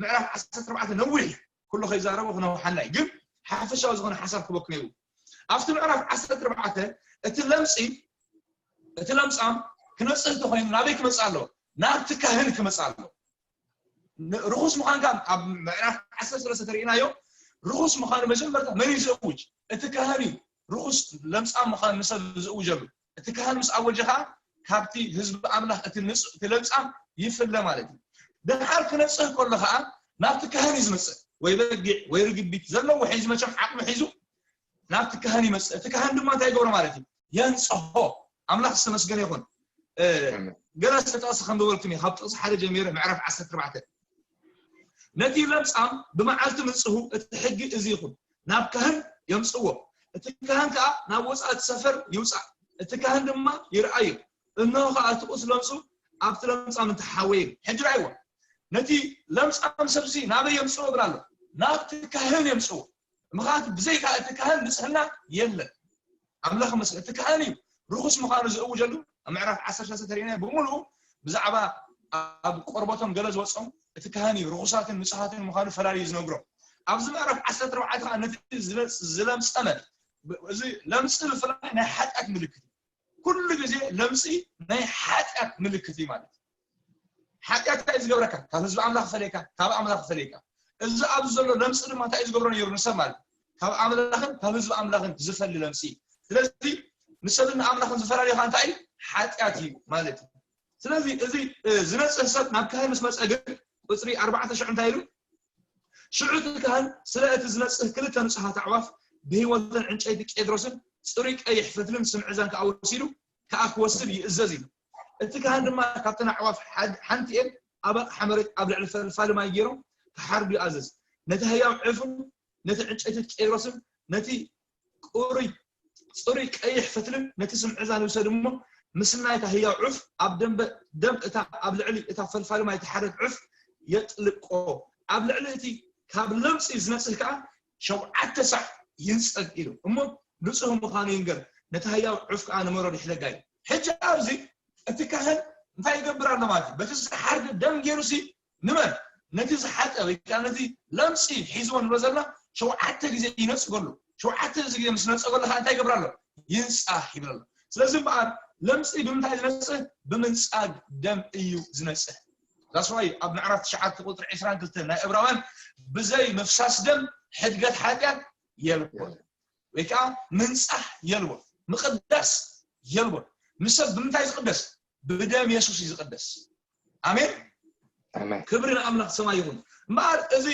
ምዕራፍ ዓሰርተ ኣርባዕተ ነዊሕ ኩሉ ከይዛረቦ ክነውሓና እዩ። ግን ሓፈሻዊ ዝኾነ ሓሳብ ክበክ ነይሩ። ኣብቲ ምዕራፍ ዓሰርተ ኣርባዕተ እቲ ለምፂ እቲ ለምፃም ክነፅህ እንተኮይኑ ናበይ ክመፅእ ኣለዎ? ናብቲ ካህን ክመፅእ ኣለዎ። ርኹስ ምዃንካ ኣብ ምዕራፍ ዓሰርተ ሰለስተ ተሪኢናዮ። ርኹስ ምዃኑ መጀመርታ መን እዩ ዝእውጅ? እቲ ካህን እዩ። ርኹስ ለምፃም ምዃኑ ንሰብ ዝእውጀሉ። እቲ ካህን ምስ ኣወጀ ከዓ ካብቲ ህዝቢ ኣምላኽ እቲ ለምፃም ይፍለ ማለት እዩ። ድሓር ክነፅህ ከሎ ከዓ ናብቲ ካህን እዩ ዝመፅእ። ወይ በጊዕ ወይ ርግቢት ዘለዎ ሒዙ፣ መቸም ዓቕሚ ሒዙ ናብቲ ካህን ይመፅእ። እቲ ካህን ድማ እንታይ ይገብሮ ማለት እዩ? የንፅሆ። ኣምላኽ ዝተመስገነ ይኹን። ገለ ዝተጠቕሰ ከም ዝበልኩም እዩ። ካብ ጥቕሲ ሓደ ጀሚረ ምዕራፍ ዓሰርተ ኣርባዕተ ነቲ ለምፃም ብመዓልቲ ምንፅሁ እቲ ሕጊ እዚ ይኹን፣ ናብ ካህን የምፅዎ። እቲ ካህን ከዓ ናብ ወፃኢ እቲ ሰፈር ይውፃእ። እቲ ካህን ድማ ይርኣዩ። እነሆ ከዓ እቲ ቁስ ለምፁ ኣብቲ ለምፃም እንተሓወየ። ሕጂ ርኣይዎ። ነቲ ለምፃም ሰብዚ ናበይ የምፅዎ ብላ ኣሎ? ናብቲ ካህን የምፅዎ። ምኽንያቱ ብዘይካ እቲ ካህን ንፅህና የለን። ኣምላኽ መስል እቲ ካህን እዩ ርኹስ ምዃኑ ዝእውጀሉ። ኣብ ምዕራፍ ዓሰርተ ሰለስተ ተሪእና ብምሉኡ ብዛዕባ ኣብ ቆርበቶም ገለ ዝወፅኦም እቲ ካህን እዩ ርኹሳትን ንፁሃትን ምዃኑ ፈላልዩ ዝነግሮም። ኣብዚ ምዕራፍ ዓሰርተ ኣርባዕተ ከዓ ነቲ ዝለምፀመ፣ እዚ ለምፂ ብፍላይ ናይ ሓጢኣት ምልክት እዩ። ኩሉ ግዜ ለምፂ ናይ ሓጢኣት ምልክት እዩ ማለት እዩ። ሓጢኣት እንታይ እዩ ዝገብረካ? ካብ ህዝቢ ኣምላኽ ፈለየካ፣ ካብ ኣምላኽ ፈለየካ። እዚ ኣብዚ ዘሎ ለምፂ ድማ እንታይ እዩ ዝገብሮ ነይሩ ንሰብ ማለት እዩ? ካብ ኣምላኽን ካብ ህዝቢ ኣምላኽን ዝፈሊ ለምፂ እዩ። ስለዚ ንሰብን ንኣምላኽን ዝፈላልዮካ እንታይ እዩ? ሓጢኣት እዩ ማለት እዩ። ስለዚ እዚ ዝነፅህ ሰብ ናብ ካህን ምስ መፀ ግን ቁፅሪ ኣርባዕተ ሽዑ እንታይ ኢሉ? ሽዑ እቲ ካህን ስለ እቲ ዝነፅህ ክልተ ንፁሃት ኣዕዋፍ ብህይወትን ዕንጨይቲ ቄድሮስን ፅሩይ ቀይሕ ፈትልን ስምዕዛን ከዓ ወሲዱ ከዓ ክወስድ ይእዘዝ ኢሉ። እቲ ካህን ድማ ካብተን ኣዕዋፍ ሓድ- ሓንቲኤን ኣብ ኣቕሓ መሬት ኣብ ልዕሊ ፈልፋሊ ማይ ገይሮም ክሓርዱ ይኣዘዝ። ነቲ ህያው ዕፍን ነቲ ዕንጨይቲ ቄድሮስን ነቲ ቁሩይ ፅሩይ ቀይሕ ፈትልን ነቲ ስምዕዛን ይውሰድ እሞ ምስ ናይታ ህያው ዑፍ ኣብ ደንበ ደም እታ ኣብ ልዕሊ እታ ፈልፋሊ ማይ ትሓረድ ዑፍ የጥልቆ። ኣብ ልዕሊ እቲ ካብ ለምፂ ዝነፅህ ከዓ ሸውዓተ ሳዕ ይንፀግ ኢሉ እሞ ንፁህ ምዃኑ ይንገር። ነቲ ህያው ዑፍ ከዓ ንመረሩ ይሕደጋ እዩ። ሕጂ ኣብዚ እቲ ካህን እንታይ ይገብር ኣሎ ማለት እዩ? በቲ ዝሓርድ ደም ገይሩ ሲ ንመን? ነቲ ዝሓጠ ወይ ከዓ ነቲ ለምፂ ሒዝዎ ንብሎ ዘለና ሸውዓተ ግዜ ይነፅገሉ። ሸውዓተ ግዜ ምስ ነፀገሉ ከዓ እንታይ ይገብር ኣሎ? ይንፃህ ይብል ኣሎ። ስለዚ እምበኣር ለምፂ ብምንታይ ዝነፅህ? ብምንፃግ ደም እዩ ዝነፅህ። ዛስዋይ ኣብ ምዕራፍ ትሽዓተ ቁፅሪ ዕስራን ክልተን ናይ ዕብራውያን ብዘይ ምፍሳስ ደም ሕድገት ሓጢኣት የልቦን ወይ ከዓ ምንፃህ የልቦን ምቕዳስ የልቦን። ንሰብ ብምንታይ ዝቕደስ? ብደም የሱስ እዩ ዝቕደስ። ኣሜን። ኣሜን። ክብሪ ንኣምላኽ ሰማይ ይኹን። እምበኣር እዚ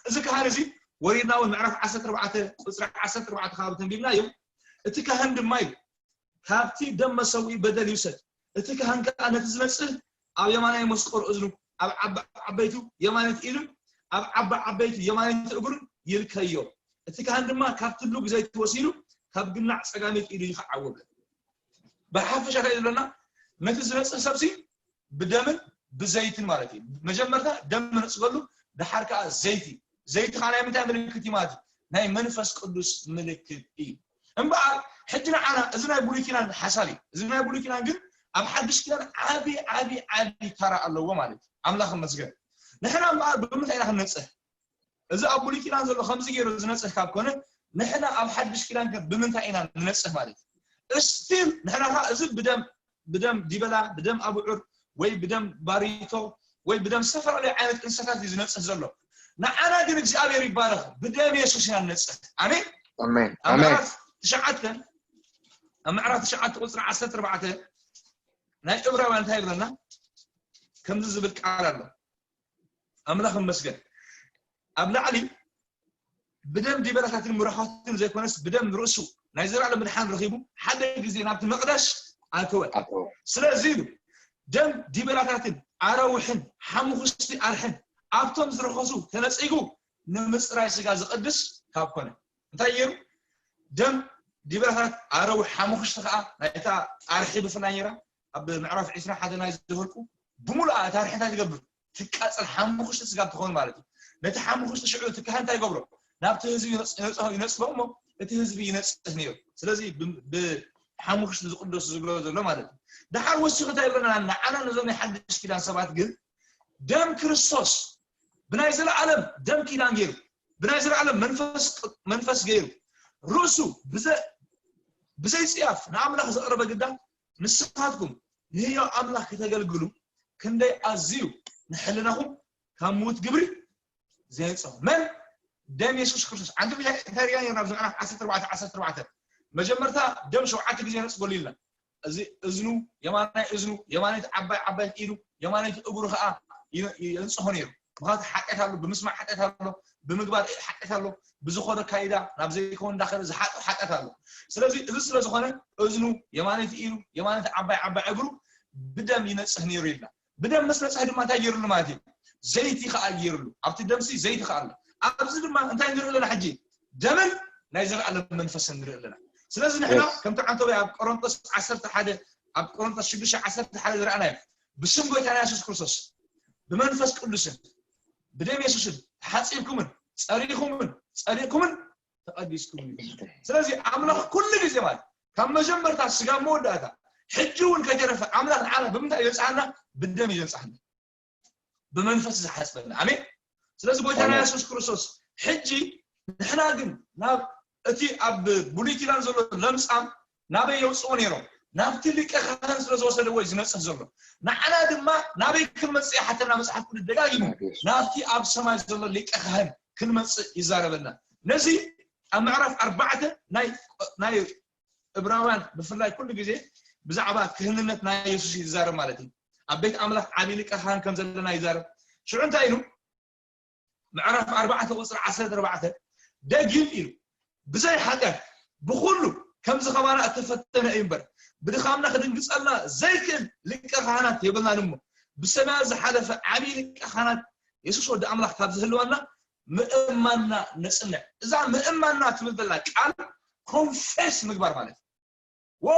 እዚ ካህን እዚ ወሪድና እውን ምዕራፍ ዓሰርተ ኣርባዕተ ቁፅሪ ዓሰርተ ኣርባዕተ ከባቢ ተንቢብናዮ። እቲ ካህን ድማ እዩ ካብቲ ደም መሰውኢ በደል ይውሰድ። እቲ ካህን ከዓ ነቲ ዝነፅህ ኣብ የማናይ መስቀሉ እዝኑ፣ ኣብ ዓበይቱ የማነይቲ ኢዱን ኣብ ዓባ ዓበይቱ የማነይቲ እግሩን ይልከዮ። እቲ ካህን ድማ ካብ ትሉ ብዘይቲ ወሲዱ ካብ ግናዕ ፀጋመይቲ ኢዱ ይኽዓዎ። ብሓፈሻ እንታይ ዝብለና? ነቲ ዝነፅህ ሰብሲ ብደምን ብዘይትን ማለት እዩ። መጀመርታ ደም ነፅገሉ፣ ድሓር ከዓ ዘይቲ። ዘይቲ ከዓ ናይ ምንታይ ምልክት እዩ ማለት እዩ? ናይ መንፈስ ቅዱስ ምልክት እዩ። እምበኣር ሕጂ ንዓና እዚ ናይ ብሉይ ኪዳን ሓሳብ እዩ። እዚ ናይ ብሉይ ኪዳን ግን ኣብ ሓድሽ ኪዳን ዓቢ ዓቢ ዓቢ ታራ ኣለዎ ማለት እዩ። ኣምላኽ ይመስገን። ንሕና እምበኣር ብምንታይ ኢና ክንነፅህ? እዚ ኣብ ብሉይ ኪዳን ዘሎ ከምዚ ገይሩ ዝነፅህ ካብ ኮነ ንሕና ኣብ ሓድሽ ኪዳን ከ ብምንታይ ኢና ንነፅህ ማለት እዩ? እስቲል ንሕና ከዓ እዚ ብደም ብደም ዲበላ ብደም ኣብዑር ወይ ብደም ባሪቶ ወይ ብደም ዝተፈላለዩ ዓይነት እንስሳታት እዩ ዝነፅህ ዘሎ። ንዓና ግን እግዚኣብሔር ይባረኽ ብደም የሱስ ኢና ንነፅህ። ኣሜን። ኣሜን ኣብ ኣሜን ምዕራፍ ትሽዓተ ኣብ ምዕራፍ ትሽዓተ ቁፅሪ ዓሰርተ ኣርባዕተ ናይ ዕብራውያን እንታይ ይብለና? ከምዚ ዝብል ቃል ኣሎ። ኣምላኽ ይመስገን። ኣብ ላዕሊ ብደም ዲበላታትን ምራዃትን ዘይኮነስ ብደም ንርእሱ ናይ ዘላለም ምድሓን ረኺቡ ሓደ ግዜ ናብቲ መቕደስ ኣተወ። ኣቶ ስለዚ ኢሉ ደም ዲበላታትን ኣራውሕን ሓሙኽስቲ ኣርሕን ኣብቶም ዝረኸሱ ተነጺጉ ንምጽራይ ስጋ ዝቕድስ ካብ ኮነ። እንታይ ገይሩ? ደም ዲበላታት ኣረውሕ ሓሙኽሽቲ ከዓ ናይታ ኣርሒ ብፍላይ ነይራ ኣብ ምዕራፍ ዒስራ ሓደ ናይ ዘኍልቁ ብምሉኣ እታ ኣርሒ እንታይ ትገብር? ትቃጸል ሓሙኽሽቲ ስጋ ትኸውን ማለት እዩ። ነቲ ሓሙኽሽቲ ሽዑ እቲ ካህን እንታይ ይገብሮ? ናብቲ ህዝቢ ይነጽ- ይነጽ- ይነጽጎ እሞ እቲ ህዝቢ ይነጽህ ነይሩ። ስለዚ ብ- ብሓሙኽሽቲ ዝቕደሱ ዝብሎ ዘሎ ማለት እዩ። ድሓር ወሲኹ እንታይ ይብለና? ንዓና ነዞም ናይ ሓድሽ ኪዳን ሰባት ግን ደም ክርስቶስ ብናይ ዘለኣለም ደም ኪዳን ገይሩ ብናይ ዘለኣለም መንፈስ ቅ- መንፈስ ገይሩ ርእሱ ብዘ- ብዘይ ጽያፍ ንኣምላኽ ዘቕረበ ግዳ፣ ንስኻትኩም ንህያው ኣምላኽ ከተገልግሉ ክንደይ ኣዝዩ ንሕልናኹም ካብ ምዉት ግብሪ ዘየንጽሆ። መን? ደም የሱስ ክርስቶስ። ኣንቲ እንታይ እንታይ ርኢና ነርና ኣብዚ ምዕራፍ ዓሰርተ ኣርባዕተ ዓሰርተ ኣርባዕተ? መጀመርታ ደም ሸውዓተ ግዜ ነጽገሉ ኢልና። እዚ እዝኑ፣ የማናይ እዝኑ፣ የማነይቲ ዓባይ ዓባይቲ ኢዱ፣ የማነይቲ እግሩ ኸኣ ይ- የንጽሆ ነይሩ። ምኽንያቱ ሓጢኣት ኣሎ፣ ብምስማዕ ሓጢኣት ኣሎ፣ ብምግባር ሓጢኣት ኣሎ፣ ብዝኾነ ካይዳ ናብ ዘይከውን እንዳኸደ ዝሓጥኦ ሓጢኣት ኣሎ። ስለዚ እዚ ስለ ዝኾነ እዝኑ፣ የማነይቲ ኢዱ፣ የማነይቲ ዓባይ ዓባይ እግሩ ብደም ይነጽህ ነይሩ ኢልና። ብደም ምስ ነጽህ ድማ እንታይ ገይሩሉ ማለት እዩ? ዘይቲ ከኣ ገይሩሉ። ኣብቲ ደምሲ ዘይቲ ከኣ ኣሎ። ኣብዚ ድማ እንታይ ንርኢ ኣለና ሕጂ? ደምን ናይ ዘለኣለም መንፈስን ንርኢ ኣለና። ስለዚ ንሕና ከምቲ ዓንተወይ ኣብ ቆሮንቶስ ዓሰርተ ሓደ፣ ኣብ ቆሮንቶስ ሽዱሽተ ዓሰርተ ሓደ ዝረኣናዮ፣ ብስም ጎይታና የሱስ ክርስቶስ ብመንፈስ ቅዱስን ብደም የሱስን ተሓጺብኩምን ጸሪኹምን ጸሪቕኩምን ተቐዲስኩምን እዩ። ስለዚ ኣምላኽ ኩሉ ግዜ ማለት ካብ መጀመርታ ስጋብ መወዳእታ ሕጂ እውን ከይተረፈ ኣምላኽ ንዓና ብምንታይ እዩ ዘንጽሃና? ብደም እዩ ዘንጽሃና፣ ብመንፈስ ዝሓጽበና። ኣሜን። ስለዚ ጎይታና ኣሜን። የሱስ ክርስቶስ ሕጂ ንሕና ግን ናብ እቲ ኣብ ብሉይ ኪዳን ዘሎ ለምጻም ናበይ የውፅዎ ነይሮም? ናብቲ ሊቀ ካህን ስለ ዝወሰደዎ እዩ ዝነጽህ ዘሎ። ንዓና ድማ ናበይ ክንመጽእ ይሓተና መጽሓፍ ቅዱስ ደጋጊሙ። ናብቲ ኣብ ሰማይ ዘሎ ሊቀ ካህን ክንመጽእ ይዛረበና። ነዚ ኣብ ምዕራፍ ኣርባዕተ ናይ ናይ እብራውያን ብፍላይ ኩሉ ግዜ ብዛዕባ ክህንነት ናይ የሱስ እዩ ዝዛረብ ማለት እዩ። ኣብ ቤት ኣምላኽ ዓብዪ ሊቀ ካህን ከም ዘለና ይዛረብ። ሽዑ እንታይ ኢሉ? ምዕራፍ ኣርባዕተ ቁፅሪ ዓሰርተ ኣርባዕተ ደጊም ኢሉ፣ ብዘይ ሓጢኣት ብኹሉ ከምዚ ከማና እተፈተነ እዩ እምበር፣ ብድኻምና ክድንግጸልና ዘይክእል ሊቀ ካህናት የብልናን እሞ፣ ብሰማያት ዝሓለፈ ዓብዪ ሊቀ ካህናት የሱስ ወዲ ኣምላኽ ካብ ዝህልወና ምእማንና ነጽንዕ። እዛ ምእማንና ትብል ዘላ ቃል ኮንፌስ ምግባር ማለት እዩ። ዎ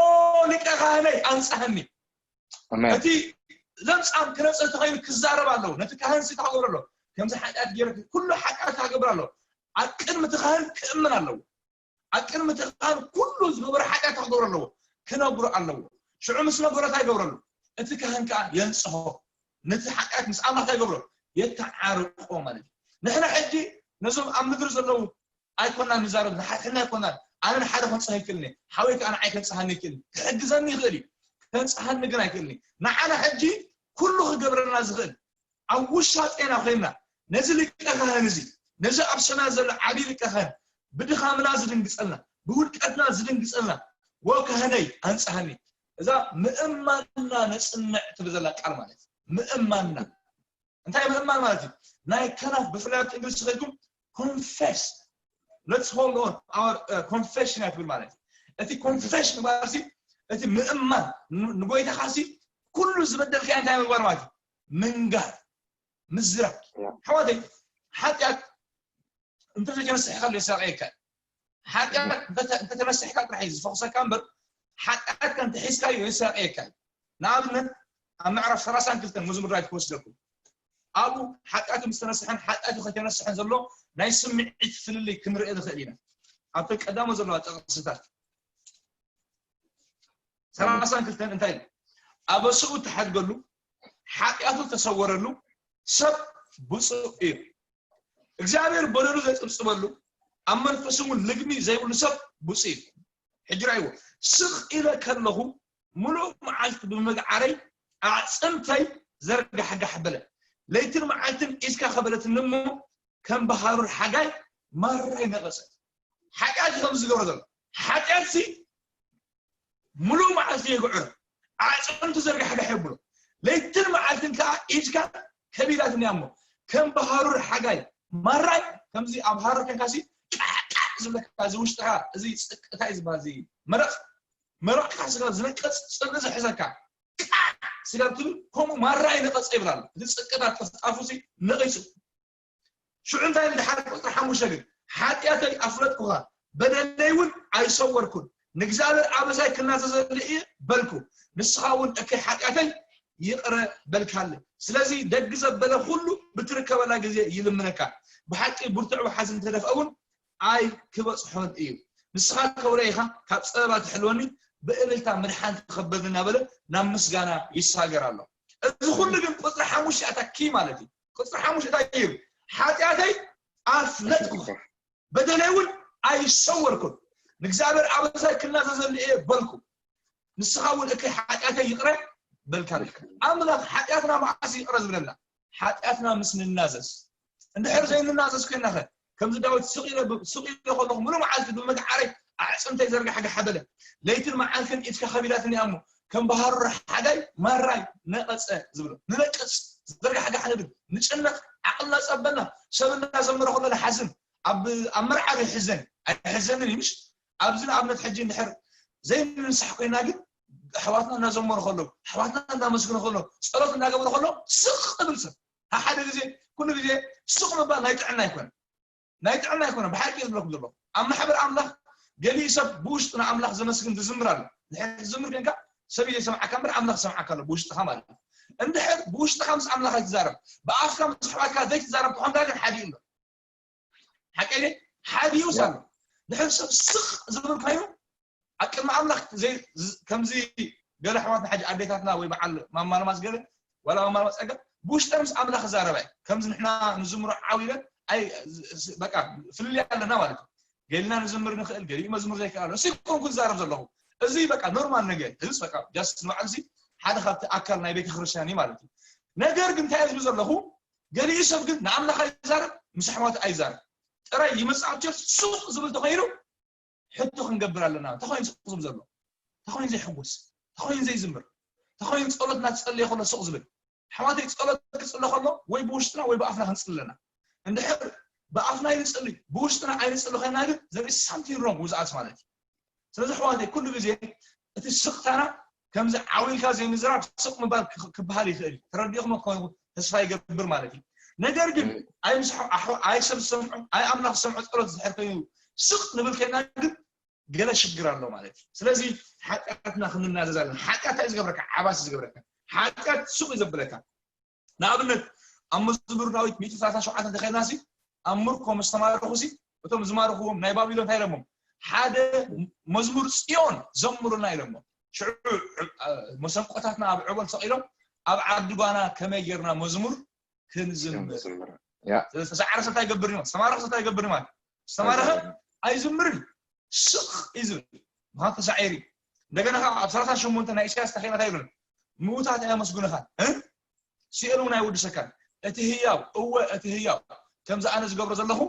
ሊቀ ካህነይ ኣንጽሃኒ። ኣሜን። እቲ ለምጻም ክነጽህ ተኸይኑ ክዛረብ ኣለዎ። ነቲ ካህን ሲ ክገብሮ ኣለዎ። ከምዚ ሓጢኣት ገይረ ኩሉ ሓጢኣት ክገብር ኣለዎ። ኣብ ቅድሚ እቲ ካህን ክእምን ኣለዎ። ኣብ ቅድሚ እቲ ካህን ኩሉ ዝገበሮ ሓጢኣት ክገብሮ ኣለዎ። ክነግሮ ኣለዎ። ሽዑ ምስ ነገሮ እንታይ ይገብረሉ? እቲ ካህን ከኣ የንጽሆ። ነቲ ሓጢኣት ምስ ኣምላኽ እንታይ ይገብሮ? የተዓርቆ ማለት እዩ። ንሕና ሕጂ ነዞም ኣብ ምድሪ ዘለዉ ኣይኮናን ንዛረብ፣ ንሓድሕድና ኣይኮናን። ኣነ ንሓደ ከንጽህ ኣይክእልን እየ፣ ሓወይ ከኣ ንዓይ ከንጽሃኒ ኣይክእልን። ክሕግዘኒ ይኽእል እዩ፣ ከንጽሃኒ ግን ኣይክእልን እዩ። ንዓና ሕጂ ኩሉ ክገብረና ዝኽእል ኣብ ውሻጤና ኮይንና ነዚ ሊቀ ካህን እዚ፣ ነዚ ኣብ ሰማያት ዘሎ ዓብዪ ሊቀ ካህን ብድኻምና ዝድንግጸልና፣ ብውድቀትና ዝድንግጸልና፣ "ወ ካህነይ ኣንጽሃኒ"። እዛ ምእማንና ነጽንዕ ትብል ዘላ ቃል ማለት እዩ። ምእማንና እንታይ ምእማን ማለት እዩ? ናይ ከናፍ ብፍላይ ኣብቲ እንግሊዝ ከይድኩም ኮንፌስ፣ let's hold on our confession እያ ትብል ማለት እዩ። እቲ ኮንፌስ ምግባር ሲ እቲ ምእማን ን- ንጎይታኻ ሲ ኩሉ ዝበደልካዮ እንታይ ምግባር ማለት እዩ? ምንጋር፣ ምዝራብ። ኣሕዋተይ፣ ሓጢኣት እንተዘይተነስሕካ ኣሎ የሳቀየካ እዩ። ሓጢኣት እንተተ- እንተተነስሕካ ጥራሕ እዩ ዝፈኩሰካ እምበር ሓጢኣትካ እንተሒዝካዮ የሳቀየካ እዩ። ንኣብነት ኣብ ምዕራፍ ሰላሳን ክልተን መዝሙር ዳዊት ክወስደኩም፣ ኣብኡ ሓጢኣቱ ምስ ተነስሐን ሓጢኣቱ ከይተነስሐን ዘሎ ናይ ስምዒት ፍልልይ ክንርኢ ንኽእል ኢና። ኣብተን ቀዳሞ ዘለዋ ጥቕስታት ሰላሳን ክልተን እንታይ ኢሉ? ኣበስኡ ተሓድገሉ፣ ሓጢኣቱ ተሰወረሉ፣ ሰብ ብፁዕ እዩ። እግዚኣብሔር በደሉ ዘይጽብጽበሉ፣ ኣብ መንፈሱ እውን ልግሚ ዘይብሉ ሰብ ብፁዕ እዩ። ሕጂ ራእይዎ፣ ስቕ ኢለ ከለኹ ምሉእ መዓልቲ ብምግዓረይ ኣዕፅምተይ ዘርጋሕጋሕ በለ። ለይትን መዓልትን ኢድካ ከበደትኒ እሞ ከም ብሃሩር ሓጋይ ማራይ ነቐጸ። ሓጢኣት እዩ ከምዚ ዝገብሮ ዘሎ። ሓጢኣት ሲ ምሉእ መዓልቲ የግዕር፣ ኣዕፅምቱ ዘርጋሕጋሕ የብሎ። ለይትን መዓልትን ከዓ ኢድካ ከቢዳትኒ እያ እሞ ከም ብሃሩር ሓጋይ ማራይ ከምዚ ኣብ ሃሩር ከንካሲ ቃዕቃዕ ዝብለካ እዚ ውሽጥኻ እዚ ፅቅታይ ዝበሃል እዚ መረቕ መረቕካ ስጋ ዝነቅፅ ፅልኢ ዝሕዘካ ቃዕ ስጋ ትብል ከምኡ ማራይ ነቐፀ ይብል ኣሎ። እዚ ፅቅታት ጠፍጣፉ ሲ ነቒፁ ሽዑ እንታይ ንድሓር ቁፅሪ ሓሙሽተ ግን ሓጢኣተይ ኣፍለጥኩኻ በደለይ እውን ኣይሰወርኩን ንእግዚኣብሔር ኣበሳይ ክናዘዘሉ እየ በልኩ ንስኻ እውን እከይ ሓጢኣተይ ይቕረ በልካለ ስለዚ ደግ ዘበለ ኩሉ ብትርከበላ ግዜ ይልምነካ ብሓቂ ብርቱዕ ወሓዚ እንተደፍአ እውን ኣይ ክበፅሖን እዩ ንስኻ ከብረ ኢኻ ካብ ፀበባ ትሕልወኒ ብእልልታ ምድሓን ትኸበኒ እናበለ ናብ ምስጋና ይሳገር ኣሎ እዚ ኩሉ ግን ቁፅሪ ሓሙሽተ ኣታ ኪ ማለት እዩ ቁፅሪ ሓሙሽተ እንታይ እዩ ሓጢኣተይ ኣፍለጥኩኻ በደለይ እውን ኣይሰወርኩን ንእግዚኣብሔር ኣበሳይ ክናዘዘሉ እየ በልኩ። ንስኻ እውን እከይ ሓጢኣተይ ይቕረ በልካ ነርካ። ኣምላኽ ሓጢኣትና መዓስ ይቕረ ዝብለና? ሓጢኣትና ምስ ንናዘዝ። እንድሕር ዘይንናዘዝ ኮይናኸ? ከምዚ ዳዊት ስቕ ኢለ ብ- ስቕ ኢለ ከለኹ ሙሉ መዓልቲ ብመግዓረይ ኣዕፅምተይ ዘርጋሕጋሕ በለ። ለይትን መዓልትን ኢድካ ከቢዳትኒ እያ እሞ ከም ባህሪ ሓጋይ ማራይ ነቐፀ ዝብሎ። ንነቅፅ፣ ዘርጋሕጋሕ ንብል፣ ንጭነቕ፣ ዓቕልና ፀበና። ሰብ እናዘመረ ከሎ ንሓዝን። ኣብ ኣብ መርዓ ዶ ይሕዘን ኣይሕዘንን እዩ ምሽ? ኣብዚ ንኣብነት ሕጂ እንድሕር ዘይንንሳሕ ኮይና ግን ኣሕዋትና እናዘመሩ ከለዉ ኣሕዋትና እናመስግኑ ከለዉ ጸሎት እናገበሩ ከለዉ ስቕ እብል ሰብ ሓደ ግዜ ኩሉ ግዜ ስቕ ምባል ናይ ጥዕና ኣይኮነ ናይ ጥዕና ኣይኮነ ብሓቂ ዝብለኩም ዘለኹ ኣብ ማሕበር ኣምላኽ ገሊኡ ሰብ ብውሽጡ ንኣምላኽ ዘመስግን ዝዝምር ኣሎ ድሕር ዝዝምር ኮንካ ሰብ ዘይሰምዓካ እምበር ኣምላኽ ሰምዓካ ኣሎ ብውሽጥኻ ማለት እዩ እንድሕር ብውሽጥኻ ምስ ኣምላኽ ኣይትዛረብ ብኣፍካ ምስ ኣሕዋትካ ዘይትዛረብ ተኾንካ ግን ሓዲኡ ኣሎ ሓቀይ ሓዲኡስ ኣሎ ድሕር ሰብ ስቕ ዝብል ኮይኑ ኣብ ቅድሚ ኣምላኽ ከምዚ ገለ ኣሕዋትና ሕጂ ኣዴታትና ወይ በዓል ማማ ኣልማዝ ገለ ዋላ ማማ ኣልማዝ ጸጋ ብውሽጠን ምስ ኣምላኽ ክዛረባ ከምዚ ንሕና ንዝምሮ ዓው ኢለን ኣይ በቃ ፍልልይ ኣለና ማለት እዩ ገሊና ንዝምር ንኽእል ገሊኡ መዝሙር ዘይከኣል እሱ ይኮንኩ ዝዛረብ ዘለኹ እዚ በቃ ኖርማል ነገር እዚ በቃ ጃስት ንባዕሉ ሓደ ካብቲ ኣካል ናይ ቤተክርስትያን እዩ ማለት እዩ ነገር ግን እንታይ ዝብል ዘለኹ ገሊኡ ሰብ ግን ንኣምላኽ ኣይዛረብ ምስ ኣሕዋቱ ኣይዛረብ ጥራይ ይመጽእ ኣብ ቸርች ሱቕ ዝብል ተኾይኑ ሕቶ ክንገብር ኣለና። ተኾይኑ ሱቕ ዝብል ዘሎ? ተኾይኑ ዘይሕጎስ? ተኾይኑ ዘይዝምር? ተኾይኑ ጸሎት እናተጸለየ ከሎ ሱቕ ዝብል? ኣሕዋተይ ጸሎት ክጽለ ከሎ ወይ ብውሽጥና ወይ ብኣፍና ክንጽሊ ኣለና። እንድሕር ብኣፍና ኣይንጽሊ ብውሽጥና ኣይንጽሊ ኮይና ግን there is something wrong with us ማለት እዩ። ስለዚ ኣሕዋተይ ኩሉ ግዜ እቲ ስቕታና ከምዚ ዓው ኢልካ ዘይምዝራብ ስቕ ምባል ክበሃል ይኽእል እዩ። ተረዲእኹሞ ክኸውን ተስፋ ይገብር ማለት እዩ። ነገር ግን ኣይ ምስ ኣይ ሰብ ዝሰምዖ ኣይ ኣምላኽ ዝሰምዖ ጸሎት ዝድሕር ኮይኑ ስቕ ንብል ኮይና ግን ገለ ሽግር ኣሎ ማለት እዩ። ስለዚ ሓጢኣትና ክንናዘዝ ኣለና። ሓጢኣት እንታይ ዝገብረካ? ዓባስ ዝገብረካ። ሓጢኣት ስቕ እዩ ዘብለካ። ንኣብነት ኣብ መዝሙር ዳዊት ሚእቲ ሰላሳ ሸውዓተ እንተኸድና ሲ ኣብ ምርኮ ምስ ተማረኹ ሲ እቶም ዝማርኽዎም ናይ ባቢሎን እንታይ ኢሎሞም ሓደ መዝሙር ጽዮን ዘምሩና ኢሎሞ ሽዑ መሰንቆታትና ኣብ ዕቦል ሰቒሎም ኣብ ዓዲ ጓና ከመይ ጌርና መዝሙር ክንዝምር ተሰዓረ ሰብ እንታይ ይገብር ማለት ዝተማረኸ ሰብ እንታይ ይገብር ማለት ዝተማረኸ ኣይዝምርን ስቕ እዩ ዝብል ምዃን ተሳዒር እዩ እንደገና ከዓ ኣብ ሰላሳ ሸሞንተ ናይ ኢሳያስ ተኸይና እንታይ ይብለን ምዉታት ኣየመስግኑኻን ሲኦል እውን ኣይውድሰካን እቲ ህያው እወ እቲ ህያው ከምዚ ኣነ ዝገብሮ ዘለኹ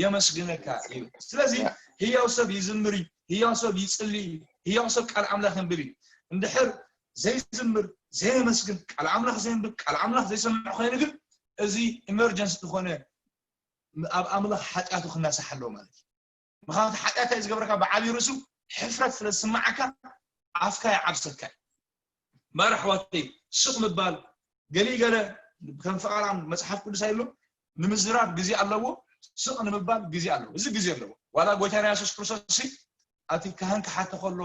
የመስግነካ እዩ ስለዚ ህያው ሰብ ይዝምር እዩ ህያው ሰብ ይፅሊ እዩ ህያው ሰብ ቃል ኣምላኽ የንብብ እዩ እንድሕር ዘይዝምር ዘየመስግን ቃል ኣምላኽ ዘየንብብ ቃል ኣምላኽ ዘይሰምዕ ኮይኑ ግን እዚ ኢመርጀንስ ዝኾነ ኣብ ኣምላኽ ሓጢኣቱ ክናሳሕ ኣለዎ ማለት እዩ ምኽንያቱ ሓጢኣት እንታይ ዝገብረካ ብዓብዩ ርእሱ ሕፍረት ስለ ዝስማዓካ ኣፍካ ይዓብሰካ እዩ እምበር ኣሕዋተይ ስቕ ምባል ገሊ ገለ ከም ፍቓድ መፅሓፍ ቅዱስ ኣይብሎ ንምዝራብ ግዜ ኣለዎ ስቕ ንምባል ግዜ ኣለዎ እዚ ግዜ ኣለዎ ዋላ ጎይታና የሱስ ክርስቶስ ሲ ኣቲ ካህን ክሓተ ከሎ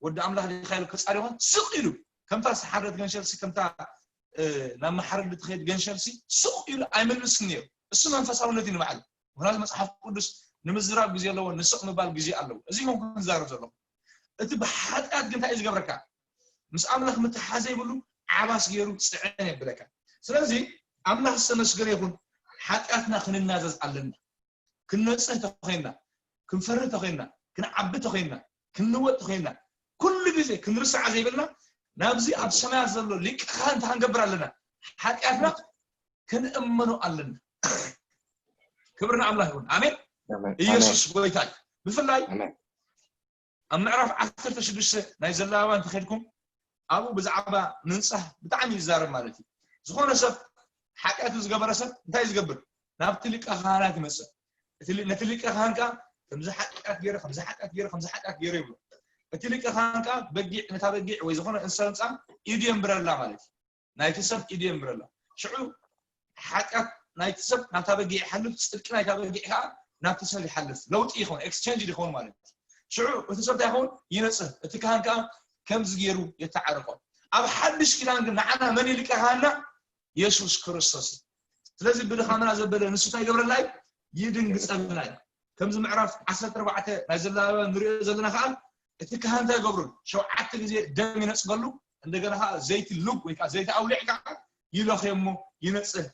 ወዲ ኣምላኽ ዲኻ ኢሉ ክፃር ይኾን ስቕ ኢሉ ከምታ ዝተሓረደት ገንሸል ሲ ከምታ ናብ መሓረዲ ትኸይድ ገንሸል ሲ ስቕ ኢሉ ኣይምልስን ነይሩ እሱ መንፈሳውነት እዩ ንባዕሉ ምክንያቱ መፅሓፍ ቅዱስ ንምዝራብ ግዜ ኣለዎ ንስቕ ምባል ግዜ ኣለዎ እዚ ዮም ክንዛረብ ዘለኹ እቲ ብሓጢኣት ግን እንታይ እዩ ዝገብረካ ምስ ኣምላኽ ምትሓሓዝ ዘይብሉ ዓባስ ገይሩ ፅዕን የብለካ ስለዚ ኣምላኽ ዝተመስገነ ይኹን ሓጢኣትና ክንናዘዝ ኣለና ክንነፅህ ተኾይንና ክንፈርህ ተኾይንና ክንዓቢ ተኾይንና ክንልወጥ ተኾይንና ኩሉ ግዜ ክንርስዓ ዘይብልና ናብዚ ኣብ ሰማያት ዘሎ ሊቀ ካህን እንታይ ክንገብር ኣለና ሓጢኣትና ክንእመኖ ኣለና ክብሪ ንኣምላኽ ይኹን ኣሜን ኢየሱስ ጎይታ እዩ ብፍላይ ኣብ ምዕራፍ ዓሰርተ ሽዱሽተ ናይ ዘሌዋውያን እንተኸድኩም ኣብኡ ብዛዕባ ምንፃህ ብጣዕሚ ይዛረብ ማለት እዩ ዝኾነ ሰብ ሓጢኣቱ ዝገበረ ሰብ እንታይ ዝገብር ናብቲ ሊቀ ካህናት ይመፅእ ነቲ ሊቀ ካህን ከዓ ከምዚ ሓጢኣት ገይረ ከምዚ ሓጢኣት ገይረ ከምዚ ሓጢኣት ገይረ ይብሎ እቲ ሊቀ ካህን ከዓ በጊዕ ነታ በጊዕ ወይ ዝኾነ እንስሳ ምፃ ኢዱ የንብረላ ማለት እዩ ናይቲ ሰብ ኢዱ የንብረላ ሽዑ ሓጢኣት ናይቲ ሰብ ናብታ በጊዕ ይሓልፍ ፅድቂ ናይታ በጊዕ ከዓ ናብቲ ሰብ ይሓልፍ ለውጢ ይኸውን ኤክስቸንጅ ይኸውን ማለት እዩ ሽዑ እቲ ሰብ እንታይ ይኸውን ይነፅህ እቲ ካህን ከዓ ከምዚ ገይሩ የተዓርቆ ኣብ ሓድሽ ኪዳን ግን ንዓና መን ይልቀ ካህና የሱስ ክርስቶስ እዩ ስለዚ ብድኻምና ዘበለ ንሱ እንታይ ይገብረልና እዩ ይድንግፀልና እዩ ከምዚ ምዕራፍ ዓሰርተ ኣርባዕተ ናይ ዘሌዋውያን ንሪኦ ዘለና ከዓ እቲ ካህን እንታይ ይገብሩ ሸውዓተ ግዜ ደም ይነፅገሉ እንደገና ከዓ ዘይቲ ሉግ ወይ ከዓ ዘይቲ ኣውሊዕ ከዓ ይለኽዮ እሞ ይነፅህ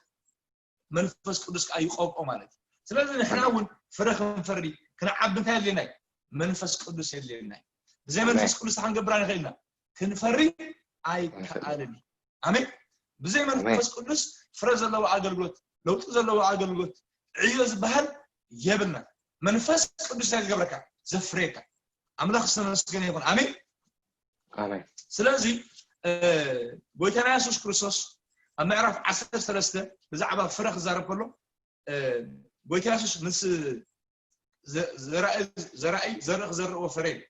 መንፈስ ቅዱስ ከዓ ይቆብቆ ማለት እዩ ስለዚ ንሕና እውን ፍረ ክንፈሪ ክንዓቢ እንታይ ኣድልየና እዩ መንፈስ ቅዱስ የድልየና እዩ። ብዘይ መንፈስ ቅዱስ ክንገብር ኣይንኽእልና። ክንፈሪ ኣይከኣልን እዩ። ኣሜን። ብዘይ መንፈስ ቅዱስ ፍረ ዘለዎ ኣገልግሎት፣ ለውጢ ዘለዎ ኣገልግሎት፣ ዕዮ ዝበሃል የብልና። መንፈስ ቅዱስ እንታይ ዝገብረካ? ዘፍርየካ። ኣምላኽ ዝተመስገነ ይኹን። ኣሜን። ኣሜን። ስለዚ እ፣ ጎይታና የሱስ ክርስቶስ ኣብ ምዕራፍ ዓሰርተ ሰለስተ ብዛዕባ ፍረ ክዛረብ ከሎ እ፣ ጎይታ የሱስ ምስ ዘ- ዘራኢ ዘራኢ ዘርኢ ክዘርእዎ ፍረ ኢሉ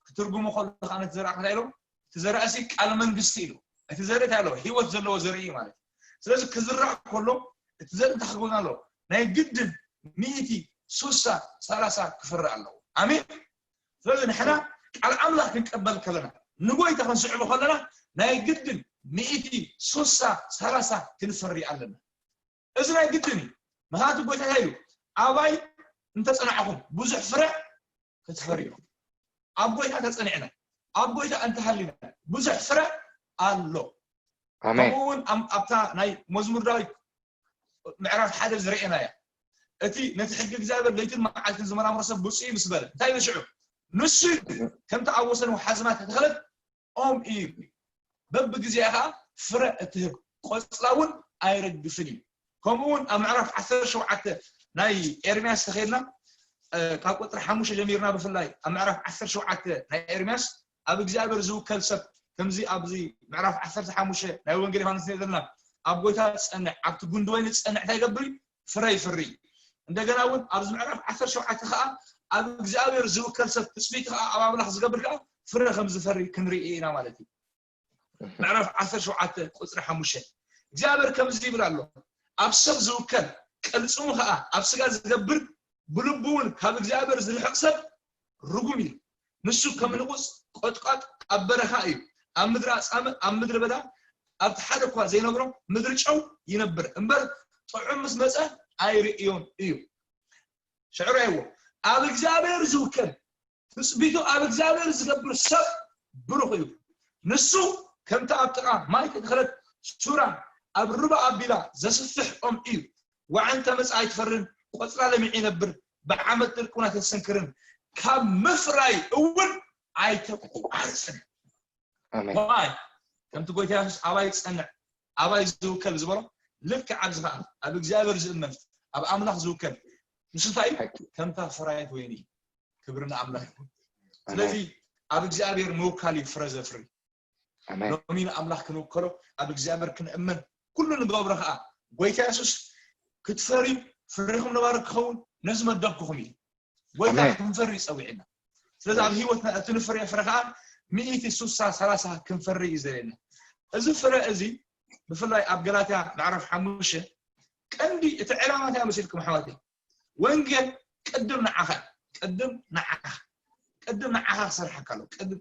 ክትርጉሞ ከሎ ከዓ ነቲ ዘራእ እንታይ ኢሎም? እቲ ዘራእሲ ቃል መንግስቲ ኢሉ። እቲ ዘርኢ እንታይ ኣለዎ? ህይወት ዘለዎ ዘርኢ እዩ ማለት እዩ። ስለዚ ክዝራእ ከሎ እቲ ዘርኢ እንታይ ክኸውን ኣለዎ? ናይ ግድን ሚእቲ፣ ሱሳ፣ ሰላሳ ክፈሪ ኣለዎ። ኣሜን። ስለዚ ንሕና ቃል ኣምላኽ ክንቀበል ከለና ንጎይታ ክንስዕቦ ከለና ናይ ግድን ሚእቲ፣ ሱሳ፣ ሰላሳ ክንፈሪ ኣለና። እዚ ናይ ግድን እዩ። ምክንያቱ ጎይታ እንታይ ኢሉ? ኣባይ እንተጸናዕኹም ብዙሕ ፍረ ክትፈርዩ። ኣብ ጎይታ ተጸኒዕና ኣብ ጎይታ እንተሃሊና ብዙሕ ፍረ ኣሎ። ኣሜን። ከምኡ እውን ኣም- ኣብታ ናይ መዝሙር ዳዊት ምዕራፍ ሓደ ዝረኤና እያ። እቲ ነቲ ሕጊ እግዚኣብሔር ለይትን መዓልትን ዝመራምሮ ሰብ ብፁዕ እዩ ምስ በለ እንታይ ኢሉ ሽዑ? ንሱ ከምቲ ኣብ ወሰን ወሓዝና ተተኸለት ኦም እዩ። በብግዜኣ ከዓ ፍረ እትህብ ቆፅላ እውን ኣይረግፍን እዩ። ከምኡ እውን ኣብ ምዕራፍ ዓሰርተ ሸውዓተ ናይ ኤርምያስ ተኸይድና እ፣ ካብ ቁፅሪ ሓሙሽተ ጀሚርና ብፍላይ ኣብ ምዕራፍ ዓሰርተ ሸውዓተ ናይ ኤርምያስ ኣብ እግዚኣብሔር ዝውከል ሰብ ከምዚ ኣብዚ ምዕራፍ ዓሰርተ ሓሙሽተ ናይ ወንጌል ዮሃንስ ንርኢ ዘለና ኣብ ጎይታ ዝፀንዕ ኣብቲ ጉንዲ ወይኒ ዝፀንዕ እንታይ ይገብር እዩ? ፍረ ይፍሪ እዩ። እንደገና እውን ኣብዚ ምዕራፍ ዓሰርተ ሸውዓተ ከዓ ኣብ እግዚኣብሔር ዝውከል ሰብ ትፅቢት ከዓ ኣብ ኣምላኽ ዝገብር ከዓ ፍረ ከም ዝፈሪ ክንርኢ ኢና ማለት እዩ። ምዕራፍ ዓሰርተ ሸውዓተ ቁፅሪ ሓሙሽተ እግዚኣብሔር ከምዚ ይብል ኣሎ፣ ኣብ ሰብ ዝውከል ቅልፅሙ ከዓ ኣብ ስጋ ዝገብር ብልቡ እውን ካብ እግዚኣብሔር ዝርሕቕ ሰብ ርጉም እዩ። ንሱ ከም ንቑፅ ቆጥቋጥ ኣብ በረኻ እዩ፣ ኣብ ምድሪ ኣፃምእ ኣብ ምድሪ በዳ ኣብቲ ሓደ እኳ ዘይነብሮ ምድሪ ጨው ይነብር እምበር ጥዑም ምስ መፀ ኣይርእዮን እዩ። ሽዕሮ ይዎ ኣብ እግዚኣብሔር ዝውከል ትፅቢቱ ኣብ እግዚኣብሔር ዝገብር ሰብ ብሩኽ እዩ። ንሱ ከምቲ ኣብ ጥቓ ማይ ተተኸለት ሱራ ኣብ ሩባ ኣቢላ ዘስፍሕ ኦም እዩ። ዋዕንተ መፃ ኣይትፈርን፣ ቆፅላ ለሚዑ ይነብር፣ ብዓመት ድርቁና ተሰንክርን ካብ ምፍራይ እውን ኣይተቋርፅን። ኣሜን። ዋይ ከምቲ ጎይታ የሱስ ኣባይ ዝፀንዕ ኣባይ ዝውከል ዝበሎ ልክዕ ኣብዚ ከዓ ኣብ እግዚኣብሔር ዝእመን ኣብ ኣምላኽ ዝውከል ንሱ እንታይ እዩ? ከምታ ፈራየት ወይኒ እዩ። ክብሪ ንኣምላኽ ይኹን። ስለዚ ኣብ እግዚኣብሔር ምውካል እዩ ፍረ ዘፍሪ። ኣሜን። ሎሚ ንኣምላኽ ክንውከሎ ኣብ እግዚኣብሔር ክንእመን ኩሉ ንገብሮ ከዓ ጎይታ የሱስ ክትፈርዩ ፍሬኹም ነባሪ ክኸውን ነዚ መደብኩኹም እዩ። ጎይታ ኣሜን። ክንፈሪ ይፀዊዕና። ስለዚ ኣብ ህይወትና እቲ ንፍርዮ ፍረ ከዓ ሚእቲ፣ ሱሳ፣ ሰላሳ ክንፈሪ እዩ ዘድልየና። እዚ ፍረ እዚ ብፍላይ ኣብ ገላትያ ምዕራፍ ሓሙሽተ ቀንዲ እቲ ዕላማ እንታይ መሲልኩም ኣሕዋተይ? ወንጌል ቅድም ንዓኻ ቅድም ንዓኻ ቅድም ንዓኻ ክሰርሓካ ኣሎ። ቅድም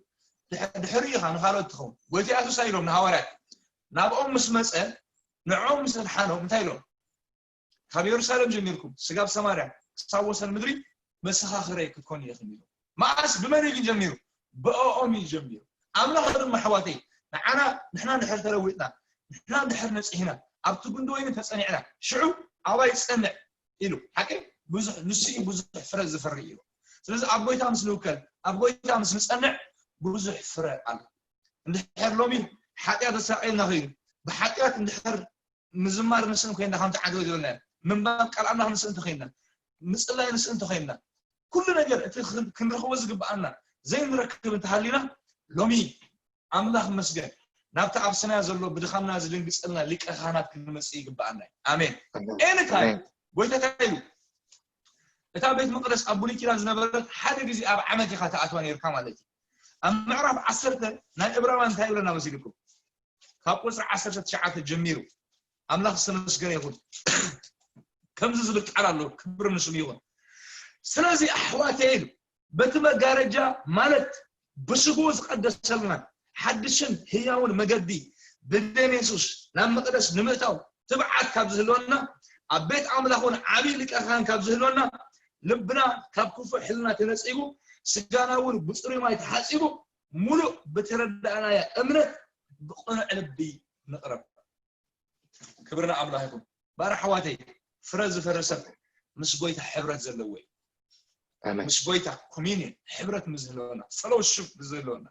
ድሕ- ድሕሪ ኢኻ ንኻልኦት ትኸውን። ጎይታ የሱስ እንታይ ኢሎም ንሃዋርያት ናብኦም ምስ መፀ ንዕኦም ምስ ኣድሓኖም እንታይ ኢሎም? ካብ የሩሳሌም ጀሚርኩም ስጋብ ሰማርያ ክሳብ ወሰን ምድሪ መሰኻኽረይ ክትኮኑ ኢኹም ኢሉ። መዓስ ብመን እዩ ጀሚሩ? ብኦም እዩ ጀሚሩ። ኣምላኽ ድማ ኣሕዋተይ ንዓና ንሕና እንድሕር ተለዊጥና ንሕና እንድሕር ነፂህና ኣብቲ ጉንዲ ወይኒ ተፀኒዕና ሽዑ ኣባይ ፀንዕ ኢሉ ሓቂ ብዙሕ ንሱ እዩ ብዙሕ ፍረ ዝፈሪ ኢሉ። ስለዚ ኣብ ጎይታ ምስ ንውከል ኣብ ጎይታ ምስ ንፀንዕ ብዙሕ ፍረ ኣሎ። እንድሕር ሎሚ ሓጢኣት ተሳቀየና ኮይኑ ብሓጢኣት እንድሕር ምዝማር ንስእን ኮይና ከምቲ ዓንተ ዝበልና ምንባብ ቃል ኣምላኽ ንስእን ተኮይና ምፅላይ ንስእን ተኮይና ኩሉ ነገር እቲ ክንረኽቦ ዝግብኣና ዘይንረክብ እንተሃሊና ሎሚ ኣምላኽ መስገን ናብቲ ኣብ ሰማያ ዘሎ ብድኻምና ዝድንግፀልና ሊቀ ካህናት ክንመፅእ ይግብኣና እዩ። ኣሜን። ኤኒታይም ጎይታ እንታይ ኢሉ እታ ቤት መቅደስ ኣብ ብሉይ ኪዳን ዝነበረት ሓደ ግዜ ኣብ ዓመት ኢኻ ተኣትዋ ነርካ ማለት እዩ። ኣብ ምዕራፍ ዓሰርተ ናይ እብራውያን እንታይ ይብለና መሲልኩም? ካብ ቁፅሪ ዓሰርተ ትሽዓተ ጀሚሩ ኣምላኽ ዝተመስገነ ይኹን። ከምዚ ዝብል ቃል ኣሎ፣ ክብሪ ንስሙ ይኹን። ስለዚ ኣሕዋተይ ኢሉ በቲ መጋረጃ ማለት ብስግኡ ዝቀደሰልና ሓድሽን ህያውን መገዲ ብደም የሱስ ናብ መቅደስ ንምእታው ትብዓት ካብ ዝህልወና ኣብ ቤት ኣምላኽ እውን ዓብዪ ሊቀ ካህን ካብ ዝህልወና ልብና ካብ ክፉእ ሕልና ተነፂጉ ስጋና እውን ብፅሩይ ማይ ተሓፂቡ ሙሉእ ብተረዳእናያ እምነት ብቕኑዕ ልቢ ንቕረብ። ክብሪ ንኣምላኽ ይኹን። ባር ኣሕዋተይ ፍረ ዝፈሪ ሰብ ምስ ጎይታ ሕብረት ዘለዎ እዩ። ኣሜን። ምስ ጎይታ ኮሚኒየን፣ ሕብረት ምስ ዝህልወና፣ ፈሎውሽፕ ምስ ዝህልወና፣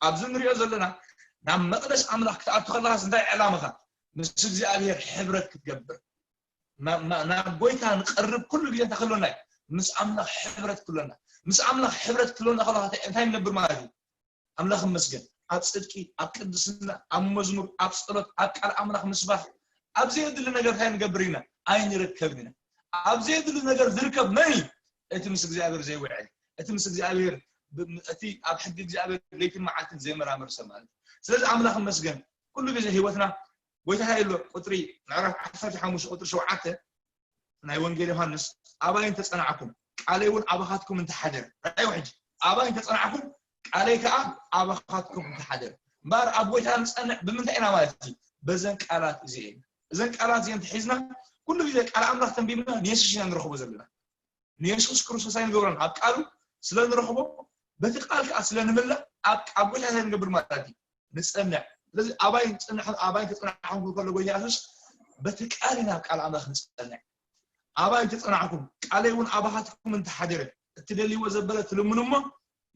ኣብዚ ንሪኦ ዘለና፣ ናብ መቕደስ ኣምላኽ ክትኣቱ ከለኻስ እንታይ ዕላማኻ? ምስ እግዚኣብሔር ሕብረት ክትገብር፣ ናብ ጎይታ ንቐርብ ኩሉ ግዜ እንታይ ክህልወና እዩ? ምስ ኣምላኽ ሕብረት ክህልወና። ምስ ኣምላኽ ሕብረት ክህልወና ከሎ እንታይ ንገብር ማለት እዩ? ኣምላኽ ይመስገን፣ ኣብ ጽድቂ፣ ኣብ ቅድስና፣ ኣብ መዝሙር፣ ኣብ ጸሎት፣ ኣብ ቃል ኣምላኽ ምስባኽ፣ ኣብ ዘየድሊ ነገር እንታይ ንገብር ኢና? ኣይንርከብን ኢና። ኣብ ዘየድሊ ነገር ዝርከብ መን እዩ? እቲ ምስ እግዚኣብሔር ዘይውዕል፣ እቲ ምስ እግዚኣብሔር እቲ ኣብ ሕጊ እግዚኣብሔር ለይትን መዓልትን ዘይመራመር ሰብ ማለት እዩ። ስለዚ ኣምላኽ ይመስገን፣ ኩሉ ግዜ ህይወትና ጎይታ እንታይ ኢሉ? ቁጽሪ ምዕራፍ ዓሰርተ ሓሙሽተ ቁጽሪ ሸውዓተ ናይ ወንጌል ዮሃንስ፣ ኣባይ እንተጸናዕኩም ቃለይ እውን ኣባኻትኩም እንተሓደረ። ራእይ ሕጂ ኣባይ እንተጸናዕኩም ቃለይ ከኣ ኣባኻትኩም እንተሓደረ። እምበኣር ኣብ ጎይታ ንጸንዕ ብምንታይ ኢና ማለት እዩ? በዘን ቃላት እዚኤን። እዘን ቃላት እዚኤን ተሒዝና ኩሉ ግዜ ቃል ኣምላኽ ተንቢብና ንየሱስ ኢና ንረኽቦ ዘለና። ንየሱስ ክርስቶስ ኣይንገብሮን፣ ኣብ ቃሉ ስለ ንረኽቦ፣ በቲ ቃል ከኣ ስለ ንምላእ ኣብ ኣብ ጎይታ እንታይ ንገብር ማለት እዩ? ንጸንዕ። ስለዚ ኣባይ ንጸንሕ፣ ኣባይ ተጸናሕኩም ከሎ ጎይታ የሱስ በቲ ቃል ኢና ኣብ ቃል ኣምላኽ ንጸንዕ። ኣባይ ተጸናሕኩም ቃለይ እውን ኣባኻትኩም እንተሓደረ እትደልይዎ ዘበለ ትልምኑ እሞ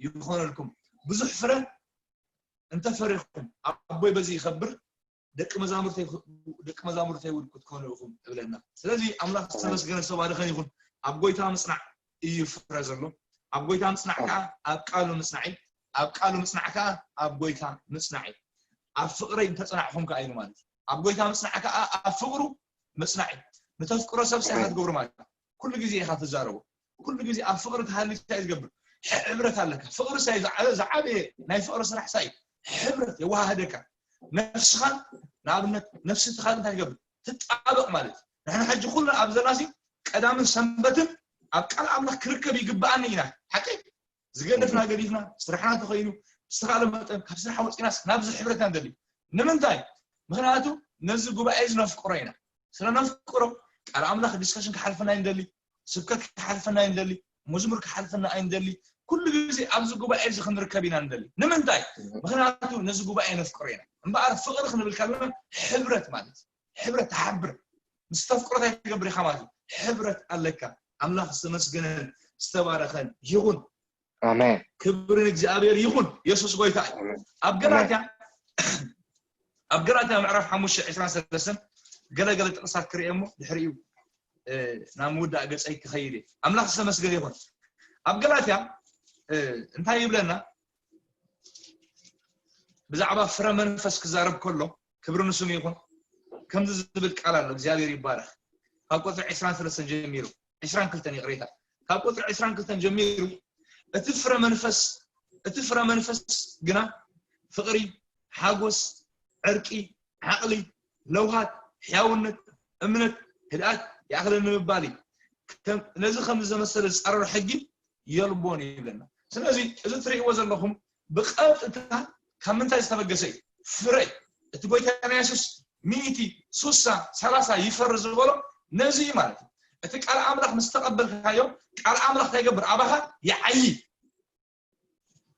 ይኾነልኩም። ብዙሕ ፍረ እንተፈሪኹም ኣቦይ በዚ ይኸብር፣ ደቂ መዛሙርተይ ደቂ መዛሙርተይ እውን ክትኮኑ ኢኹም እብለና። ስለዚ ኣምላኽ ዝተመስገነ ዝተባረኸን ይኹን። ኣብ ጎይታ ምጽናዕ እዩ ፍረ ዘሎ። ኣብ ጎይታ ምጽናዕ ከዓ ኣብ ቃሉ ምጽናዕ እዩ። ኣብ ቃሉ ምጽናዕ ከዓ ኣብ ጎይታ ምጽናዕ እዩ። ኣብ ፍቕረይ እንተጸናዕኹም ከዓ ኢሉ ማለት እዩ። ኣብ ጎይታ ምጽናዕ ከዓ ኣብ ፍቕሩ ምጽናዕ እዩ። ንተፍቅሮ ሰብ ሳይ ኢኻ ትገብሮ ማለት እዩ። ኩሉ ግዜ ኢኻ ትዛረቦ። ኩሉ ግዜ ኣብ ፍቕሪ ትሃሊ እንታይ እዩ ዝገብር? ሕብረት ኣለካ። ፍቕሪ ሳይ ዝዓበየ ናይ ፍቕሪ ስራሕ ሳይ ሕብረት የወሃህደካ። ነፍስኻ ንኣብነት ነፍሲ ትኻል እንታይ ትገብር? ትጣበቕ ማለት እዩ። ንሕና ሕጂ ኩሉ ኣብ ዘላሲ ቀዳምን ሰንበትን ኣብ ቃል ኣምላኽ ክርከብ ይግብኣኒ ኢና። ሓቂ ዝገደፍና ገዲፍና ስራሕና ተኸይኑ ብዝተኻለ መጠን ካብ ስራሕ ወፂናስ ናብዚ ሕብረት ኢና ንደሊ። ንምንታይ? ምክንያቱ ነዚ ጉባኤ እዚ ነፍቅሮ ኢና። ስለ ነፍቅሮ ቃል ኣምላኽ ዲስካሽን ክሓልፈና ይንደሊ፣ ስብከት ክሓልፈና ይንደሊ፣ መዝሙር ክሓልፈና ኣይንደሊ። ኩሉ ግዜ ኣብዚ ጉባኤ እዚ ክንርከብ ኢና ንደሊ። ንምንታይ? ምክንያቱ ነዚ ጉባኤ ነፍቅሮ ኢና። እምበኣር ፍቕሪ ክንብል ከለና ሕብረት ማለት ሕብረት ተሓብር ምስ ተፍቅሮ እንታይ ትገብር ኢኻ ማለት እዩ። ሕብረት ኣለካ። ኣምላኽ ዝተመስገነን ዝተባረኸን ይኹን። ኣሜን። ክብሪ ንእግዚኣብሔር ይኹን። የሱስ ጎይታ እዩ። ኣሜን። ኣብ ገላትያ ኣብ ገላትያ ምዕራፍ ሓሙሽተ ዕስራን ሰለስተን ገለገለ ጥቕሳት ክርኢ እሞ ድሕሪኡ ናብ ምውዳእ ገፀይ ክኸይድ እየ። ኣምላኽ ዝተመስገነ ይኹን። ኣብ ገላትያ እንታይ ይብለና? ብዛዕባ ፍረ መንፈስ ክዛረብ ከሎ ክብሪ ንስሙ ይኹን። ከምዚ ዝብል ቃል ኣሎ። እግዚኣብሔር ይባረክ። ካብ ቁፅሪ ዕስራን ሰለስተን ጀሚሩ ዕስራን ክልተን ይቕሬታ፣ ካብ ቁፅሪ ዕስራን ክልተን ጀሚሩ እቲ ፍረ መንፈስ እቲ ፍረ መንፈስ ግና ፍቕሪ፣ ሓጎስ፣ ዕርቂ፣ ዓቕሊ፣ ለውሃት፣ ሕያውነት፣ እምነት፣ ህድኣት ይኣኽለኒ ምባል እዩ። ነዚ ከም ዝመሰለ ዝፃረሮ ሕጊ የልቦን ይብለና። ስለዚ እዚ ትርእይዎ ዘለኹም ብቐጥታ ካብ ምንታይ ዝተበገሰ እዩ? ፍረ እዩ። እቲ ጎይታና የሱስ ሚእቲ፣ ሱሳ፣ ሰላሳ ይፈሪ ዝበሎ ነዚ እዩ ማለት እዩ። እቲ ቃል ኣምላኽ ምስ ተቐበልካዮ ቃል ኣምላኽ እንታይ ይገብር? ኣባኻ ይዓዪ።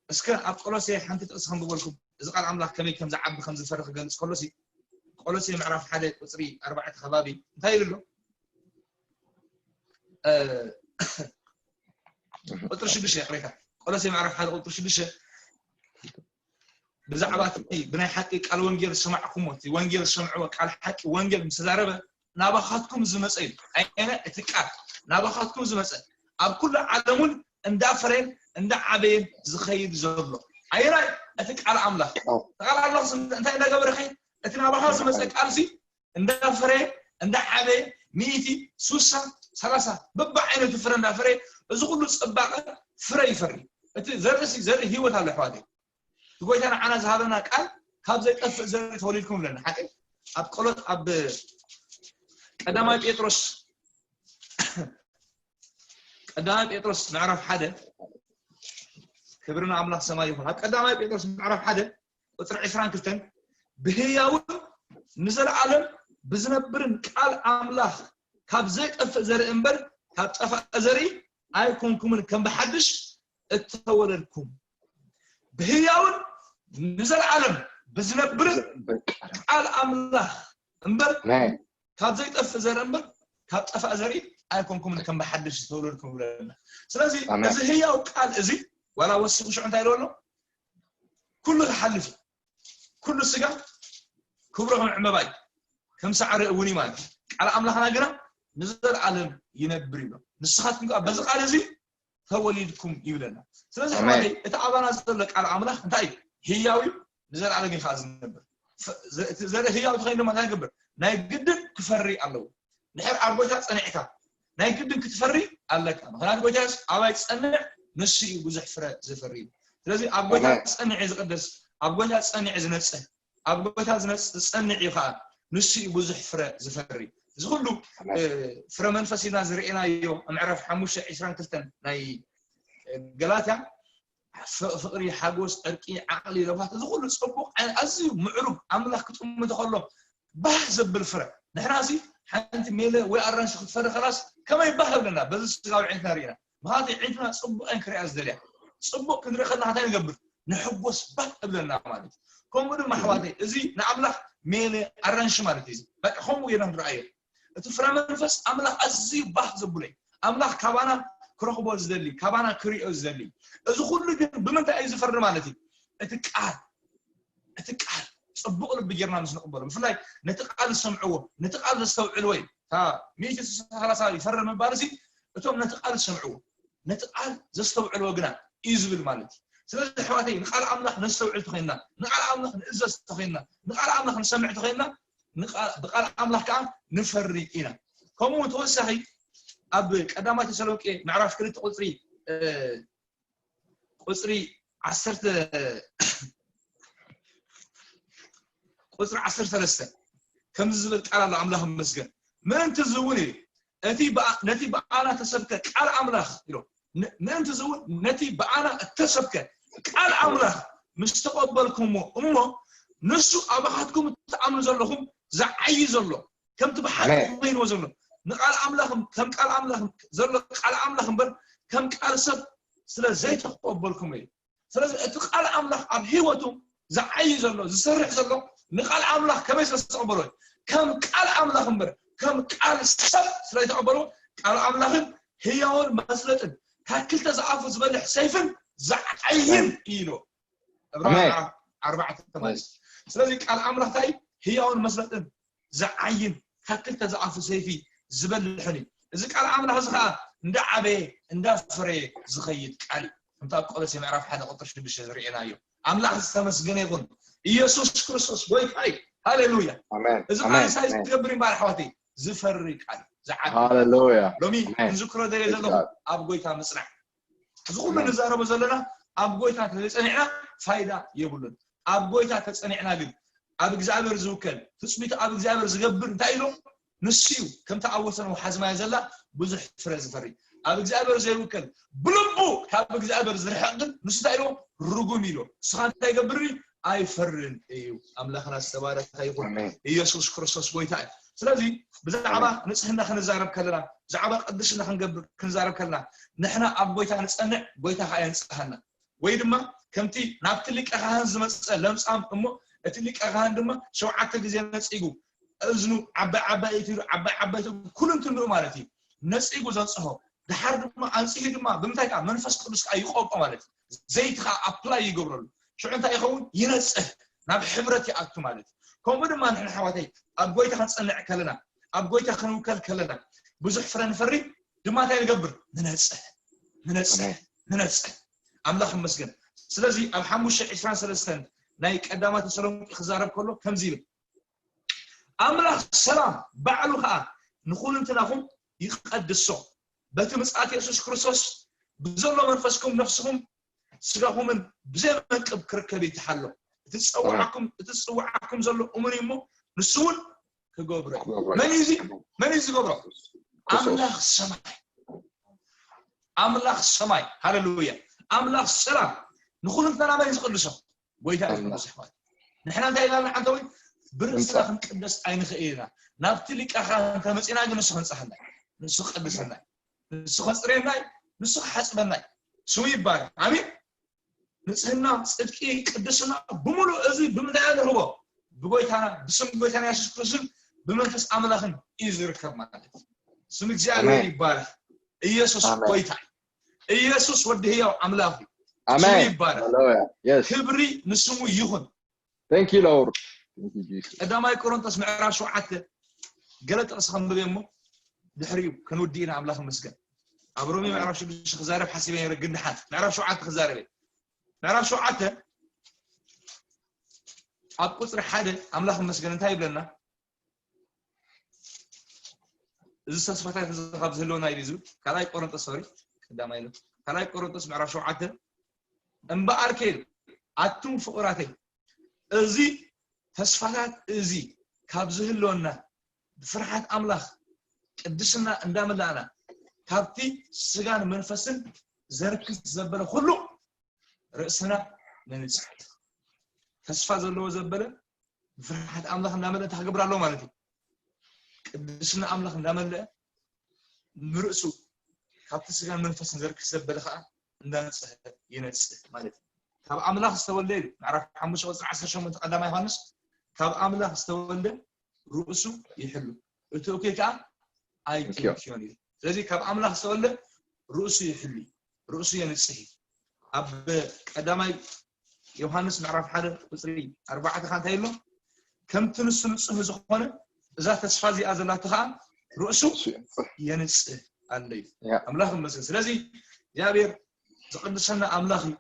እስከ ኣብ ቆሎሴ ሓንቲ ጥቕሲ ከንብበልኩም። እዚ ቃል ኣምላኽ ከመይ ከም ዝዓቢ ከም ዝፈሪ ክገልጽ ከሎሲ ቆሎሴ ምዕራፍ ሓደ ቁጽሪ ኣርባዕተ ከባቢ እንታይ ይብል ኣሎ? ቁጽሪ ሽዱሽተ ይቕሬታ። ቆሎሴ ምዕራፍ ሓደ ቁጽሪ ሽዱሽተ ብዛዕባ እቲ ብናይ ሓቂ ቃል ወንጌል ዝሰማዕኩሞ እቲ ወንጌል ዝሰምዕዎ ቃል ሓቂ ወንጌል ምስ ተዛረበ ናባኻትኩም ዝመፀ እዩ። ኣይነ እቲ ቃል ናባኻትኩም ዝመፀ ኣብ ኩሉ ዓለሙን እንዳፈረየን እንዳዓበየን ዝኸይድ ዘሎ ኣየናይ እቲ ቃል ኣምላኽ ቃል ኣምላኽ እንታይ እንዳገበረ ኸይ እቲ ናባኻ ዝመፀ ቃል ሲ እንዳፈረየ እንዳዓበየ ሚእቲ ሱሳ ሰላሳ በብዓይነቱ ፍረ እንዳፈረየ እዚ ኩሉ ፅባቐ ፍረ ይፈሪ። እቲ ዘርኢ ዘርኢ ህይወት ኣሎ ኣሕዋተይ። እቲ ጎይታ ንዓና ዝሃበና ቃል ካብ ዘይጠፍእ ዘርኢ ተወሊድኩም ይብለና። ሓቂ ኣብ ቆሎት ኣብ ቀዳማይ ጴጥሮስ ቀዳማይ ጴጥሮስ ምዕራፍ ሓደ ክብሪ ንኣምላኽ ሰማይ ይኹን። ኣብ ቀዳማይ ጴጥሮስ ምዕራፍ ሓደ ቁፅሪ ዕስራን ክልተን ብህያውን ንዘለኣለም ብዝነብርን ቃል ኣምላኽ ካብ ዘይጠፍእ ዘርኢ እምበር ካብ ጠፋእ ዘርኢ ኣይኮንኩምን ከም ብሓድሽ እተወለድኩም ብህያውን ንዘለኣለም ብዝነብርን ቃል ኣምላኽ እምበር ካብ ዘይጠፍእ ዘርኢ እምበር ካብ ጠፋእ ዘርኢ ኣይኮንኩምን ከም ብሓድሽ ዝተወለድኩም ይብለና። ስለዚ ኣሜን። እዚ ህያው ቃል እዚ ዋላ ወሲኹ ሽዑ እንታይ ኢልዎ ኣሎ? ኩሉ ክሓልፍ እዩ። ኩሉ ስጋ ክብሮ ከም ዕምበባ እዩ፣ ከም ሳዕሪ እውን እዩ ማለት እዩ። ቃል ኣምላኽና ግና ንዘለኣለም ይነብር ይብሎ። ንስኻትኩም ከዓ በዚ ቃል እዚ ተወሊድኩም ይብለና። ስለዚ ኣሜን። ኣሕዋተይ እቲ ኣባና ዘሎ ቃል ኣምላኽ እንታይ እዩ? ህያው እዩ፣ ንዘለኣለም እዩ ከዓ ዝነብር። ፈ- ዘ- እቲ ዘርኢ ህያው ተኸይኑ ድማ እንታይ ይገብር? ናይ ግድን ክፈሪ ኣለዎ። ድሕር ኣብ ጎይታ ጸኒዕካ ናይ ግድን ክትፈሪ ኣለካ። ምክንያቱ ጎይታ የሱስ ኣባይ ጸንዕ ንሱ እዩ ብዙሕ ፍረ ዝፈሪ እዩ። ስለዚ ኣብ ጎይታ ኣሜን። ጸኒዕ ዝቅደስ፣ ኣብ ጎይታ ጸኒዕ ዝነጽህ፣ ኣብ ጎይታ ዝነጽ- ዝጸንዕ እዩ ከዓ ንሱ እዩ ብዙሕ ፍረ ዝፈሪ። እዚ ኩሉ ኣሜን። እ፣ ፍረ መንፈስ ኢና ዝርእናዮ። ምዕራፍ ሓሙሽተ ዕስራን ክልተን ናይ እ፣ ገላትያ ፍ- ፍቅሪ፣ ሓጎስ፣ ዕርቂ፣ ዓቅሊ፣ ለውሃት፣ እዚ ኩሉ ጽቡቅ ዓይነት ኣዝዩ ምዕሩግ ኣምላኽ ክጥምቶ ከሎ ባህ ዘብል ፍረ። ንሕና ሲ ሓንቲ ሜለ ወይ ኣራንሺ ክትፈሪ ከላስ ከመይ ባህ እብለና በዚ ስጋዊ ዓይንትና ርኢና። ምክንያቱ ዓይንትና ጽቡቅ እየን ክሪኣ ዝደልያ። ጽቡቅ ክንርኢ ከለና እንታይ ንገብር? ንሕጎስ ባህ እብለና ማለት እዩ። ከምኡ ድማ ኣሕዋተይ እዚ ንኣምላኽ ሜለ ኣራንሺ ማለት እዩ። በቃ ከምኡ ጌርና ክንረኣዮ። እቲ ፍረ መንፈስ ኣምላኽ ኣዝዩ ባህ ዘብሎ እዩ። ኣምላኽ ካባና ክረኽቦ ዝደሊ፣ ካባና ክሪኦ ዝደሊ። እዚ ኩሉ ግን ብምንታይ እዩ ዝፈሪ ማለት እዩ? እቲ ቃል እቲ ቃል ጽቡቕ ልቢ ጌርና ምስ ንቕበሎ፣ ብፍላይ ነቲ ቃል ዝሰምዕዎ፣ ነቲ ቃል ዘስተውዕልዎ እዩ። እታ ሚእቲ ስሳ ሰላሳ ይፈርድ ምባል እዚ እቶም ነቲ ቃል ዝሰምዕዎ፣ ነቲ ቃል ዘስተውዕልዎ ግና እዩ ዝብል ማለት እዩ። ስለዚ ኣሕዋተይ ንቃል ኣምላኽ ነስተውዕል ተኾይንና፣ ንቃል ኣምላኽ ንእዘዝ ተኾይንና፣ ንቃል ኣምላኽ ንሰምዕ ተኾይንና፣ ንቃ- ብቃል ኣምላኽ ከዓ ንፈሪ ኢና። ከምኡ እውን ተወሳኺ ኣብ ቀዳማይ ተሰሎንቄ ምዕራፍ ክልተ ቁፅሪ እ፣ ቁፅሪ ዓሰርተ ቁፅሪ ዓሰርተ ሰለስተ ከምዚ ዝብል ቃል ኣሎ። ኣምላኽ ይመስገን። ምእንቲ እዚ እውን እዩ እቲ ብኣ- ነቲ ብኣና ተሰብከ ቃል ኣምላኽ ኢሎ ን- ምእንቲ እዚ እውን ነቲ ብኣና እተሰብከ ቃል ኣምላኽ ምስ ተቐበልኩሞ እሞ ንሱ ኣባኻትኩም እትኣምኑ ዘለኹም ዝዓዪ ዘሎ ከምቲ ብሓቂ ኣሜን። ኮይንዎ ዘሎ ንቃል ኣምላኽ ከም ቃል ኣምላኽ ዘሎ ቃል ኣምላኽ እምበር ከም ቃል ሰብ ስለ ዘይተቐበልኩሞ እዩ። ስለዚ እቲ ቃል ኣምላኽ ኣብ ህይወቱ ዝዓዪ ዘሎ ዝሰርሕ ዘሎ ንቃል ኣምላኽ ከመይ ስለ ዝተቐበሎ እዩ? ከም ቃል ኣምላኽ እምበር ከም ቃል ሰብ ስለ ዝተቐበሎ ቃል ኣምላኽን ህያውን መስለጥን ካብ ክልተ ዝኣፉ ዝበልሕ ሰይፍን ዝዓይን እዩ ኢሉ ዕብራውያን ኣሜን። ኣርባዕተ ማለት እዩ። ስለዚ ቃል ኣምላኽ እንታይ እዩ? ህያውን መስለጥን ዝዓይን ካብ ክልተ ዝኣፉ ሰይፊ ዝበልሕን እዩ። እዚ ቃል ኣምላኽ እዚ ከዓ እንዳዓበየ እንዳፈረየ ዝኸይድ ቃል እዩ። ከምቲ ኣብ ቆሎሴ ምዕራፍ ሓደ ቁጥሪ ሽዱሽተ ዝርእየናዮ ኣምላኽ ዝተመስገነ ይኹን። ኢየሱስ ክርስቶስ ጎይታ እዩ። ሃሌሉያ። ኣሜን። እዚ ቃል ኣሜን። እንታይ ኣሜን። ዝገብር እዩ እምበኣር ኣሕዋተይ? ዝፈሪ ቃል እዩ። ዝዓቢ ሃሌሉያ። ሎሚ ኣሜን። ክንዝክሮ ደልየ ዘለኹ ቃል። ኣብ ጎይታ ምጽናዕ። እዚ ኩሉ ኣሜን። ንዛረቦ ዘለና ኣብ ጎይታ ተዘይጸኒዕና ፋይዳ የብሉን። ኣብ ጎይታ ተጸኒዕና ግን ኣብ እግዚኣብሔር ዝውከል ትጽቢቱ ኣብ እግዚኣብሔር ዝገብር እንታይ ኢሉ ንሱ እዩ። ከምቲ ኣብ ወሰን ወሓዝማያ ዘላ ብዙሕ ፍረ ዝፈሪ ኣብ እግዚኣብሔር ዘይውከል ብልቡ ካብ እግዚኣብሔር ዝርሕቕ ግን ንሱ እንታይ ኢሉ ርጉም ኢሉ። ንስኻ እንታይ ይገብር ኣይፈርን እዩ። ኣምላኽና ዝተባረከ ይኹን። ኣሜን። ኢየሱስ ክርስቶስ ጎይታ እዩ። ስለዚ ብዛዕባ ኣሜን። ንጽህና ክንዛረብ ከለና ብዛዕባ ቅድስና ክንገብር ክንዛረብ ከለና ንሕና ኣብ ጎይታ ንጸንዕ ጎይታ ከኣ የንጽሃና። ወይ ድማ ከምቲ ናብቲ ሊቀ ካህን ዝመጸ ለምጻም እሞ እቲ ሊቀ ካህን ድማ ሸውዓተ ግዜ ነጺጉ እዝኑ ዓባይ ዓባይ ኢሉ ዓባይ ዓባይ ኩሉ እንትንኡ ማለት እዩ ነጺጉ ዘንጽሆ ድሓር ድማ ኣንጽሂ ድማ ብምንታይ ከዓ መንፈስ ቅዱስ ከዓ ይቆብኦ ማለት እዩ። ዘይቲ ከዓ ኣፕላይ ይገብረሉ ሽዑ እንታይ ይኸውን ይነጽህ ናብ ሕብረት ይኣቱ ማለት እዩ። ከምኡ ድማ ንሕና ሓዋተይ ኣብ ጎይታ ክንጸንዕ ከለና ኣብ ጎይታ ክንውከል ከለና ብዙሕ ፍረ ንፈሪ ድማ እንታይ ንገብር ንነጽህ ንነጽህ ንነጽህ ኣምላኽ ይመስገን። ስለዚ ኣብ ሓሙሽተ ዕስራን ሰለስተን ናይ ቀዳማይ ተሰሎንቄ ክዛረብ ከሎ ከምዚ ይብል ኣምላኽ ሰላም ባዕሉ ከዓ ንኹልንትናኹም ይቐድሶ በቲ ምጽኣት የሱስ ክርስቶስ ብዘሎ መንፈስኩም ነፍስኹም ስጋኹምን ብዘይ መንቅብ ክርከብ ይትሓሎ እቲ ዝጸውዓኩም እቲ ዝጽውዓኩም ዘሎ እሙን እዩ እሞ ንሱ እውን ክገብሮ እዩ። መን እዩ እዚ መን እዩ ዝገብሮ? ኣምላኽ ሰማይ ኣምላኽ ሰማይ ሃሌሉያ ኣምላኽ ሰላም ንኹልንትና መን እዩ ዝቕድሶ? ጎይታ እዩ ዝቕድሶ ኣሕዋት። ንሕና እንታይ ኢልና ንዓንተ ወይ ብርእስና ክንቅደስ ኣይንኽእል ኢና። ናብቲ ሊቀኻ እንተመፂና ግን ንሱ ክንፀሃና ንሱ ክቅድሰና ንሱ ከፅርየና ንሱ ክሓፅበና ስሙ ይባረክ ኣሜን። ንፅህና ፅድቂ ቅድስና ብምሉእ እዚ ብምንታይ ንረኽቦ? ብጎይታና ብስም ጎይታና የሱስ ክርስቶስን ብመንፈስ ኣምላኽን እዩ ዝርከብ ማለት እዩ። ስም እግዚኣብሔር ይባረክ። ኢየሱስ ጎይታ፣ ኢየሱስ ወዲ ህያው ኣምላኽ እዩ። ስሙ ይባረክ። ክብሪ ንስሙ ይኹን። Thank you Lord. Thank you Jesus. ቀዳማይ ቆሮንቶስ ምዕራፍ ሸውዓተ ገለ ጥቕሲ ከንብብ እሞ ድሕሪኡ ክንውድእ ኢና። ኣምላኽ ይመስገን። ኣብ ሮሜ ምዕራፍ ሽዱሽተ ክዛረብ ሓሲበ ነይረ፣ ግን ድሓን ምዕራፍ ሸውዓተ ክዛረብ እየ። ምዕራፍ ሸውዓተ ኣብ ቁፅሪ ሓደ ኣምላኽ ይመስገን እንታይ ይብለና? እዚ ተስፋታት እዚ ካብ ዝህልወና ኢሉ ዝብል ካልኣይ ቆሮንቶስ፣ ሶሪ፣ ቀዳማይ ኢሉ ካልኣይ ቆሮንቶስ ምዕራፍ ሸውዓተ፣ እምበኣርከ ኢሉ ኣቱም ፍቑራተይ፣ እዚ ተስፋታት እዚ ካብ ዝህልወና ብፍርሓት ኣምላኽ ቅድስና እንዳመላእና ካብቲ ስጋን መንፈስን ዘርክስ ዘበለ ኩሉ ርእስና ነንጽህ። ተስፋ ዘለዎ ዘበለ ብፍርሓት ኣምላኽ እንዳመለአ እንታይ ክገብር ኣለዎ ማለት እዩ? ቅድስና ኣምላኽ እንዳመለአ ንርእሱ ካብቲ ስጋን መንፈስን ዘርክስ ዘበለ ከዓ እንዳነጽሀ ይነጽህ ማለት እዩ። ካብ ኣምላኽ ዝተወልደ ኢሉ ምዕራፍ ሓሙሽተ ቁፅሪ ዓሰርተ ሸሞንተ ቀዳማይ ዮሃንስ፣ ካብ ኣምላኽ ዝተወልደ ርእሱ ይሕሉ፣ እቲ እኩይ ከዓ ኣይክንክዮን እዩ። ስለዚ ካብ ኣምላኽ ዝተወልደ ርእሱ ይሕሉ፣ ርእሱ የንጽህ እዩ። ኣብ ቀዳማይ ዮሃንስ ምዕራፍ ሓደ ቁፅሪ ኣርባዕተ ከዓ እንታይ ኣሎ? ከምቲ ንሱ ንጹህ ዝኾነ እዛ ተስፋ እዚኣ ዘላቶ ከዓ ርእሱ የንጽህ ኣሎ እዩ። ኣምላኽ ይመስገን። ስለዚ እግዚኣብሔር ዝቅድሰና ኣምላኽ እዩ።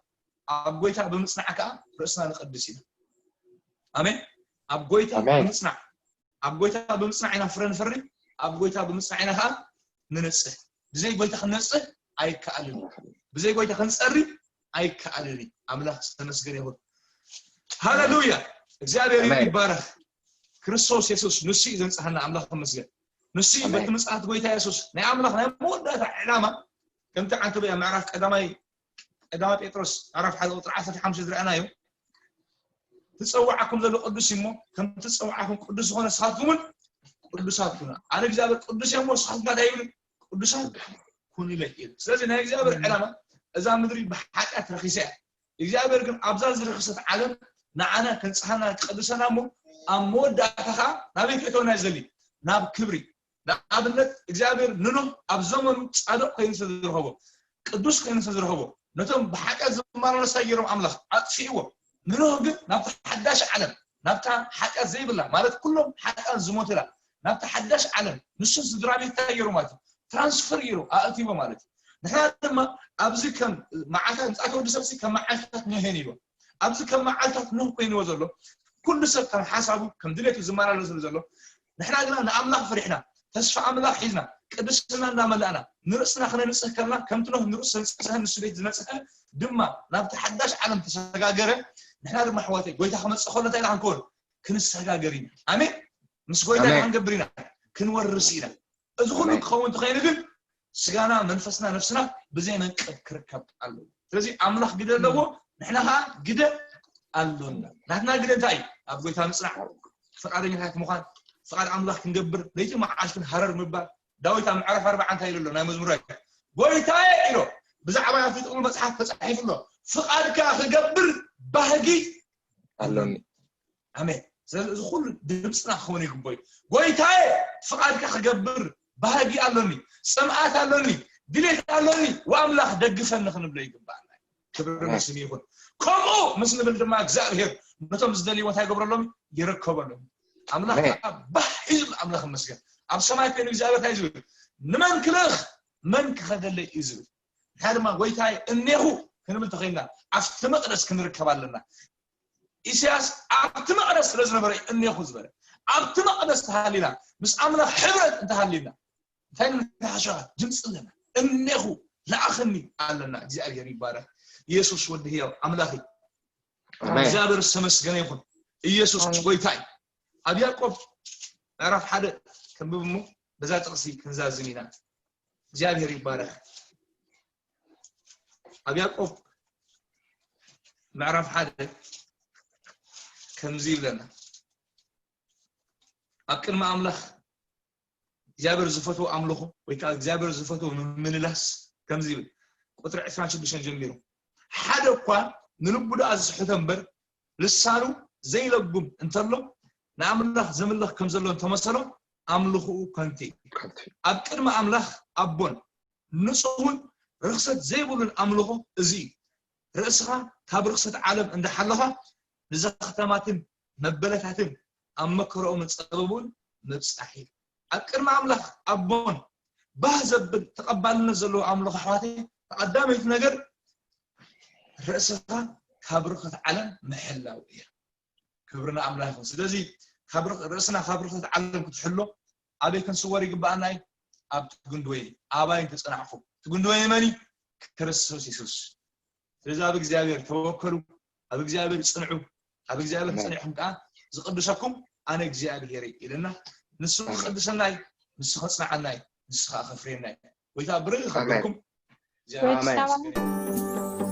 ኣብ ጎይታ ብምጽናዕ ከዓ ርእስና ንቀድስ ኢና። ኣሜን። ኣብ ጎይታ ብምጽናዕ ኣብ ጎይታ ብምጽናዕ ኢና ፍረ ንፈሪ። ኣብ ጎይታ ብምጽናዕ ኢና ከዓ ንነጽህ። ብዘይ ጎይታ ክንነጽህ ኣይከኣልን። ብዘይ ጎይታ ክንጸሪ ኣይከኣልን። ኣምላኽ ዝተመስገነ ይኹን። ሃሌሉያ። እግዚኣብሔር ይባረክ። ክርስቶስ የሱስ ንሱ እዩ ዘንጽሃና። ኣምላኽ ይመስገን። ንሱ እዩ በቲ ምጽኣት ጎይታ የሱስ ናይ ኣምላኽ ናይ መወዳእታ ዕላማ ከምቲ ዓንተበያ ምዕራፍ ቀዳማይ ቀዳማይ ጴጥሮስ ምዕራፍ ሓደ ቁፅሪ ዓሰርተ ሓሙሽተ ዝረኣናዮ ትጸዋዓኩም ዘሎ ቅዱስ እሞ ከም ትጸዋዓኩም ቅዱስ ዝኾነ ንስኻትኩምን ቅዱሳት ኩኑ። ኣነ እግዚኣብሔር ቅዱስ እየ እሞ ንስኻትኩም እንታይ ይብሉ? ቅዱሳት ኩኑ ኢለ እዩ። ስለዚ ናይ እግዚኣብሔር ዕላማ እዛ ምድሪ ብሓጢኣት ረኺሳ እያ። እግዚኣብሔር ግን ኣብዛ ዝረኸሰት ዓለም ንዓና ከንጽሃና ክቀድሰና እሞ ኣብ መወዳእታ ከዓ ናበይ ክእተወና እዩ ዘሊ? ናብ ክብሪ። ንኣብነት እግዚኣብሔር ንኖህ ኣብ ዘመኑ ጻድቕ ኮይኑ ዝተዝረኸቦ ቅዱስ ኮይኑ ዝተዝረኸቦ ነቶም ብሓጢኣት ዝመላለሳ ገይሮም ኣምላኽ ኣጥፊእዎ። ንኖህ ግን ናብታ ሓዳሽ ዓለም ናብታ ሓጢኣት ዘይብላ ማለት ኩሎም ሓጢኣት ዝሞትላ ናብታ ሓዳሽ ዓለም ንሱን ስድራ ቤት እንታይ ገይሩ ማለት እዩ? ትራንስፈር ገይሩ ኣእትይዎ ማለት እዩ። ንሕና ድማ ኣብዚ ከም መዓልታት ምጽኣት ወዲ ሰብሲ ከም መዓልታት ኖህ ነይርዎ። ኣብዚ ከም መዓልታት ኖህ ኮይንዎ ዘሎ ኩሉ ሰብ ከም ሓሳቡ ከም ድሌቱ ዝመላለስሉ ዘሎ ንሕና ግና ንኣምላኽ ፈሪሕና ተስፋ ኣምላኽ ሒዝና ቅድስና እናመላእና ንርእስና ክነንጽህ ከለና ከምቲ ኖህ ንርእሱ ዘንጽሀ ንሱ ቤት ዝነጽሀ ድማ ናብቲ ሓዳሽ ዓለም ተሰጋገረ። ንሕና ድማ ኣሕዋተይ ጎይታ ክመጽእ ከሎ እንታይ ኢና ክንከውን? ክንሰጋገር ኢና። ኣሜን። ምስ ጎይታ እንታይ ክንገብር ኢና? ክንወርስ ኢና። እዚ ኩሉ ክኸውን እንተኾይኑ ግን ስጋና መንፈስና ነፍስና ብዘይ መንቀብ ክርከብ ኣለዎ። ስለዚ ኣምላኽ ግደ ኣለዎ፣ ንሕና ከዓ ግደ ኣሎና። ናትና ግደ እንታይ እዩ? ኣብ ጎይታ ምፅናዕ፣ ፍቓደኛታት ምዃን፣ ፍቓድ ኣምላኽ ክንገብር ለይቲ መዓልትን ሃረር ምባል። ዳዊት ኣብ ምዕራፍ ኣርባዓ እንታይ ኢሉ ኣሎ? ናይ መዝሙር ዳዊት ጎይታየ ኢሎ ብዛዕባ ናብቲ ጥቕሉል መፅሓፍ ተፃሒፉ ኣሎ፣ ፍቓድካ ክገብር ባህጊ ኣሎኒ። ኣሜን። ስለዚ እዚ ኩሉ ድምፅና ክኸውን ይግበዩ። ጎይታየ ፍቓድካ ክገብር ባህጊ ኣሎኒ፣ ፅምኣት ኣሎኒ፣ ድሌት ኣሎኒ፣ ወኣምላኽ ደግፈኒ ክንብሎ ይግባኣና። ክብሪ ንስሙ ይኹን። ከምኡ ምስ ንብል ድማ እግዚኣብሔር ነቶም ዝደልይዎ እንታይ ይገብረሎም? ይርከበሎም። ኣምላኽ ከዓ ባህ እዩ ዝብል። ኣምላኽ ይመስገን። ኣብ ሰማይ ኮይኑ እግዚኣብሔር እንታይ ዝብል? ንመን ክልእኽ መን ክኸደለይ እዩ ዝብል። ንሕና ድማ ጎይታየ እኔኹ ክንብል ተኸኢልና ኣብቲ መቕደስ ክንርከብ ኣለና። ኢሳያስ ኣብቲ መቕደስ ስለ ዝነበረ እዩ እኔኹ ዝበለ። ኣብቲ መቕደስ ተሃሊና ምስ ኣምላኽ ሕብረት እንተሃሊና እንታይ ንሓሸኻ ድምፂ ኣለና። እኔኹ ለኣኸኒ ኣለና። እግዚኣብሔር ይባረክ። ኢየሱስ ወዲ ህያው ኣምላኽ እዩ። እግዚኣብሔር ዝተመስገነ ይኹን። ኢየሱስ ጎይታ እዩ። ኣብ ያዕቆብ ምዕራፍ ሓደ ከንብብ እሞ በዛ ጥቕሲ ክንዛዝም ኢና። እግዚኣብሔር ይባረክ። ኣብ ያዕቆብ ምዕራፍ ሓደ ከምዚ ይብለና፣ ኣብ ቅድሚ ኣምላኽ እግዚኣብሔር ዝፈትዎ ኣምልኾ ወይ ከዓ እግዚኣብሔር ዝፈትዎ ምምልላስ ከምዚ ይብል። ቁፅሪ ዕስራን ሽዱሽተን ጀሚሩ፣ ሓደ እኳ ንልቡ ደኣ ዝስሕቶ እምበር ልሳኑ ዘይለጉም እንተሎ ንኣምላኽ ዘምልኽ ከም ዘሎ እንተመሰሎ ኣምልኽኡ ከንቱ እዩ። ከንቱ እዩ። ኣብ ቅድሚ ኣምላኽ ኣቦን ንጹሁን ርኽሰት ዘይብሉን ኣምልኾ እዚ እዩ። ርእስኻ ካብ ርኽሰት ዓለም እንዳሓለኻ ንዘኽተማትን መበለታትን ኣብ መከረኦምን ጸበቡን ምብጻሕ እዩ። ኣብ ቅድሚ ኣምላኽ ኣቦን ባህ ዘብል ተቐባልነት ዘለዎ ኣምልኾ ኣሕዋተይ፣ ቀዳመይቲ ነገር ርእስኻ ካብ ርኽሰት ዓለም ምሕላው እያ። ክብሪ ንኣምላኽ ይኹን። ስለዚ ካብ ርኽ- ርእስና ካብ ርኽሰት ዓለም ክትሕሎ ኣበይ ክንስወር ይግባኣና እዩ? ኣብ ትጉንድወይ ኣባይ ተጸናዕኹም። ትጉንድወይ መን እዩ? ክርስቶስ የሱስ። ስለዚ ኣብ እግዚኣብሔር ተወከሉ፣ ኣብ እግዚኣብሔር ጽንዑ። ኣብ እግዚኣብሔር ኣሜን። ጸኒዕኩም ከኣ ዝቕድሰኩም ኣነ እግዚኣብሔር እየ ኢለና። ንሱ ኣሜን። ክቕድሰና እዩ፣ ንሱ ከጽንዓና እዩ፣ ንሱ ከኣ ከፍርየና እዩ። ጎይታ ብርኽ ኣሜን። ከብለኩም እግዚኣብሔር ኣሜን። ይመስገን።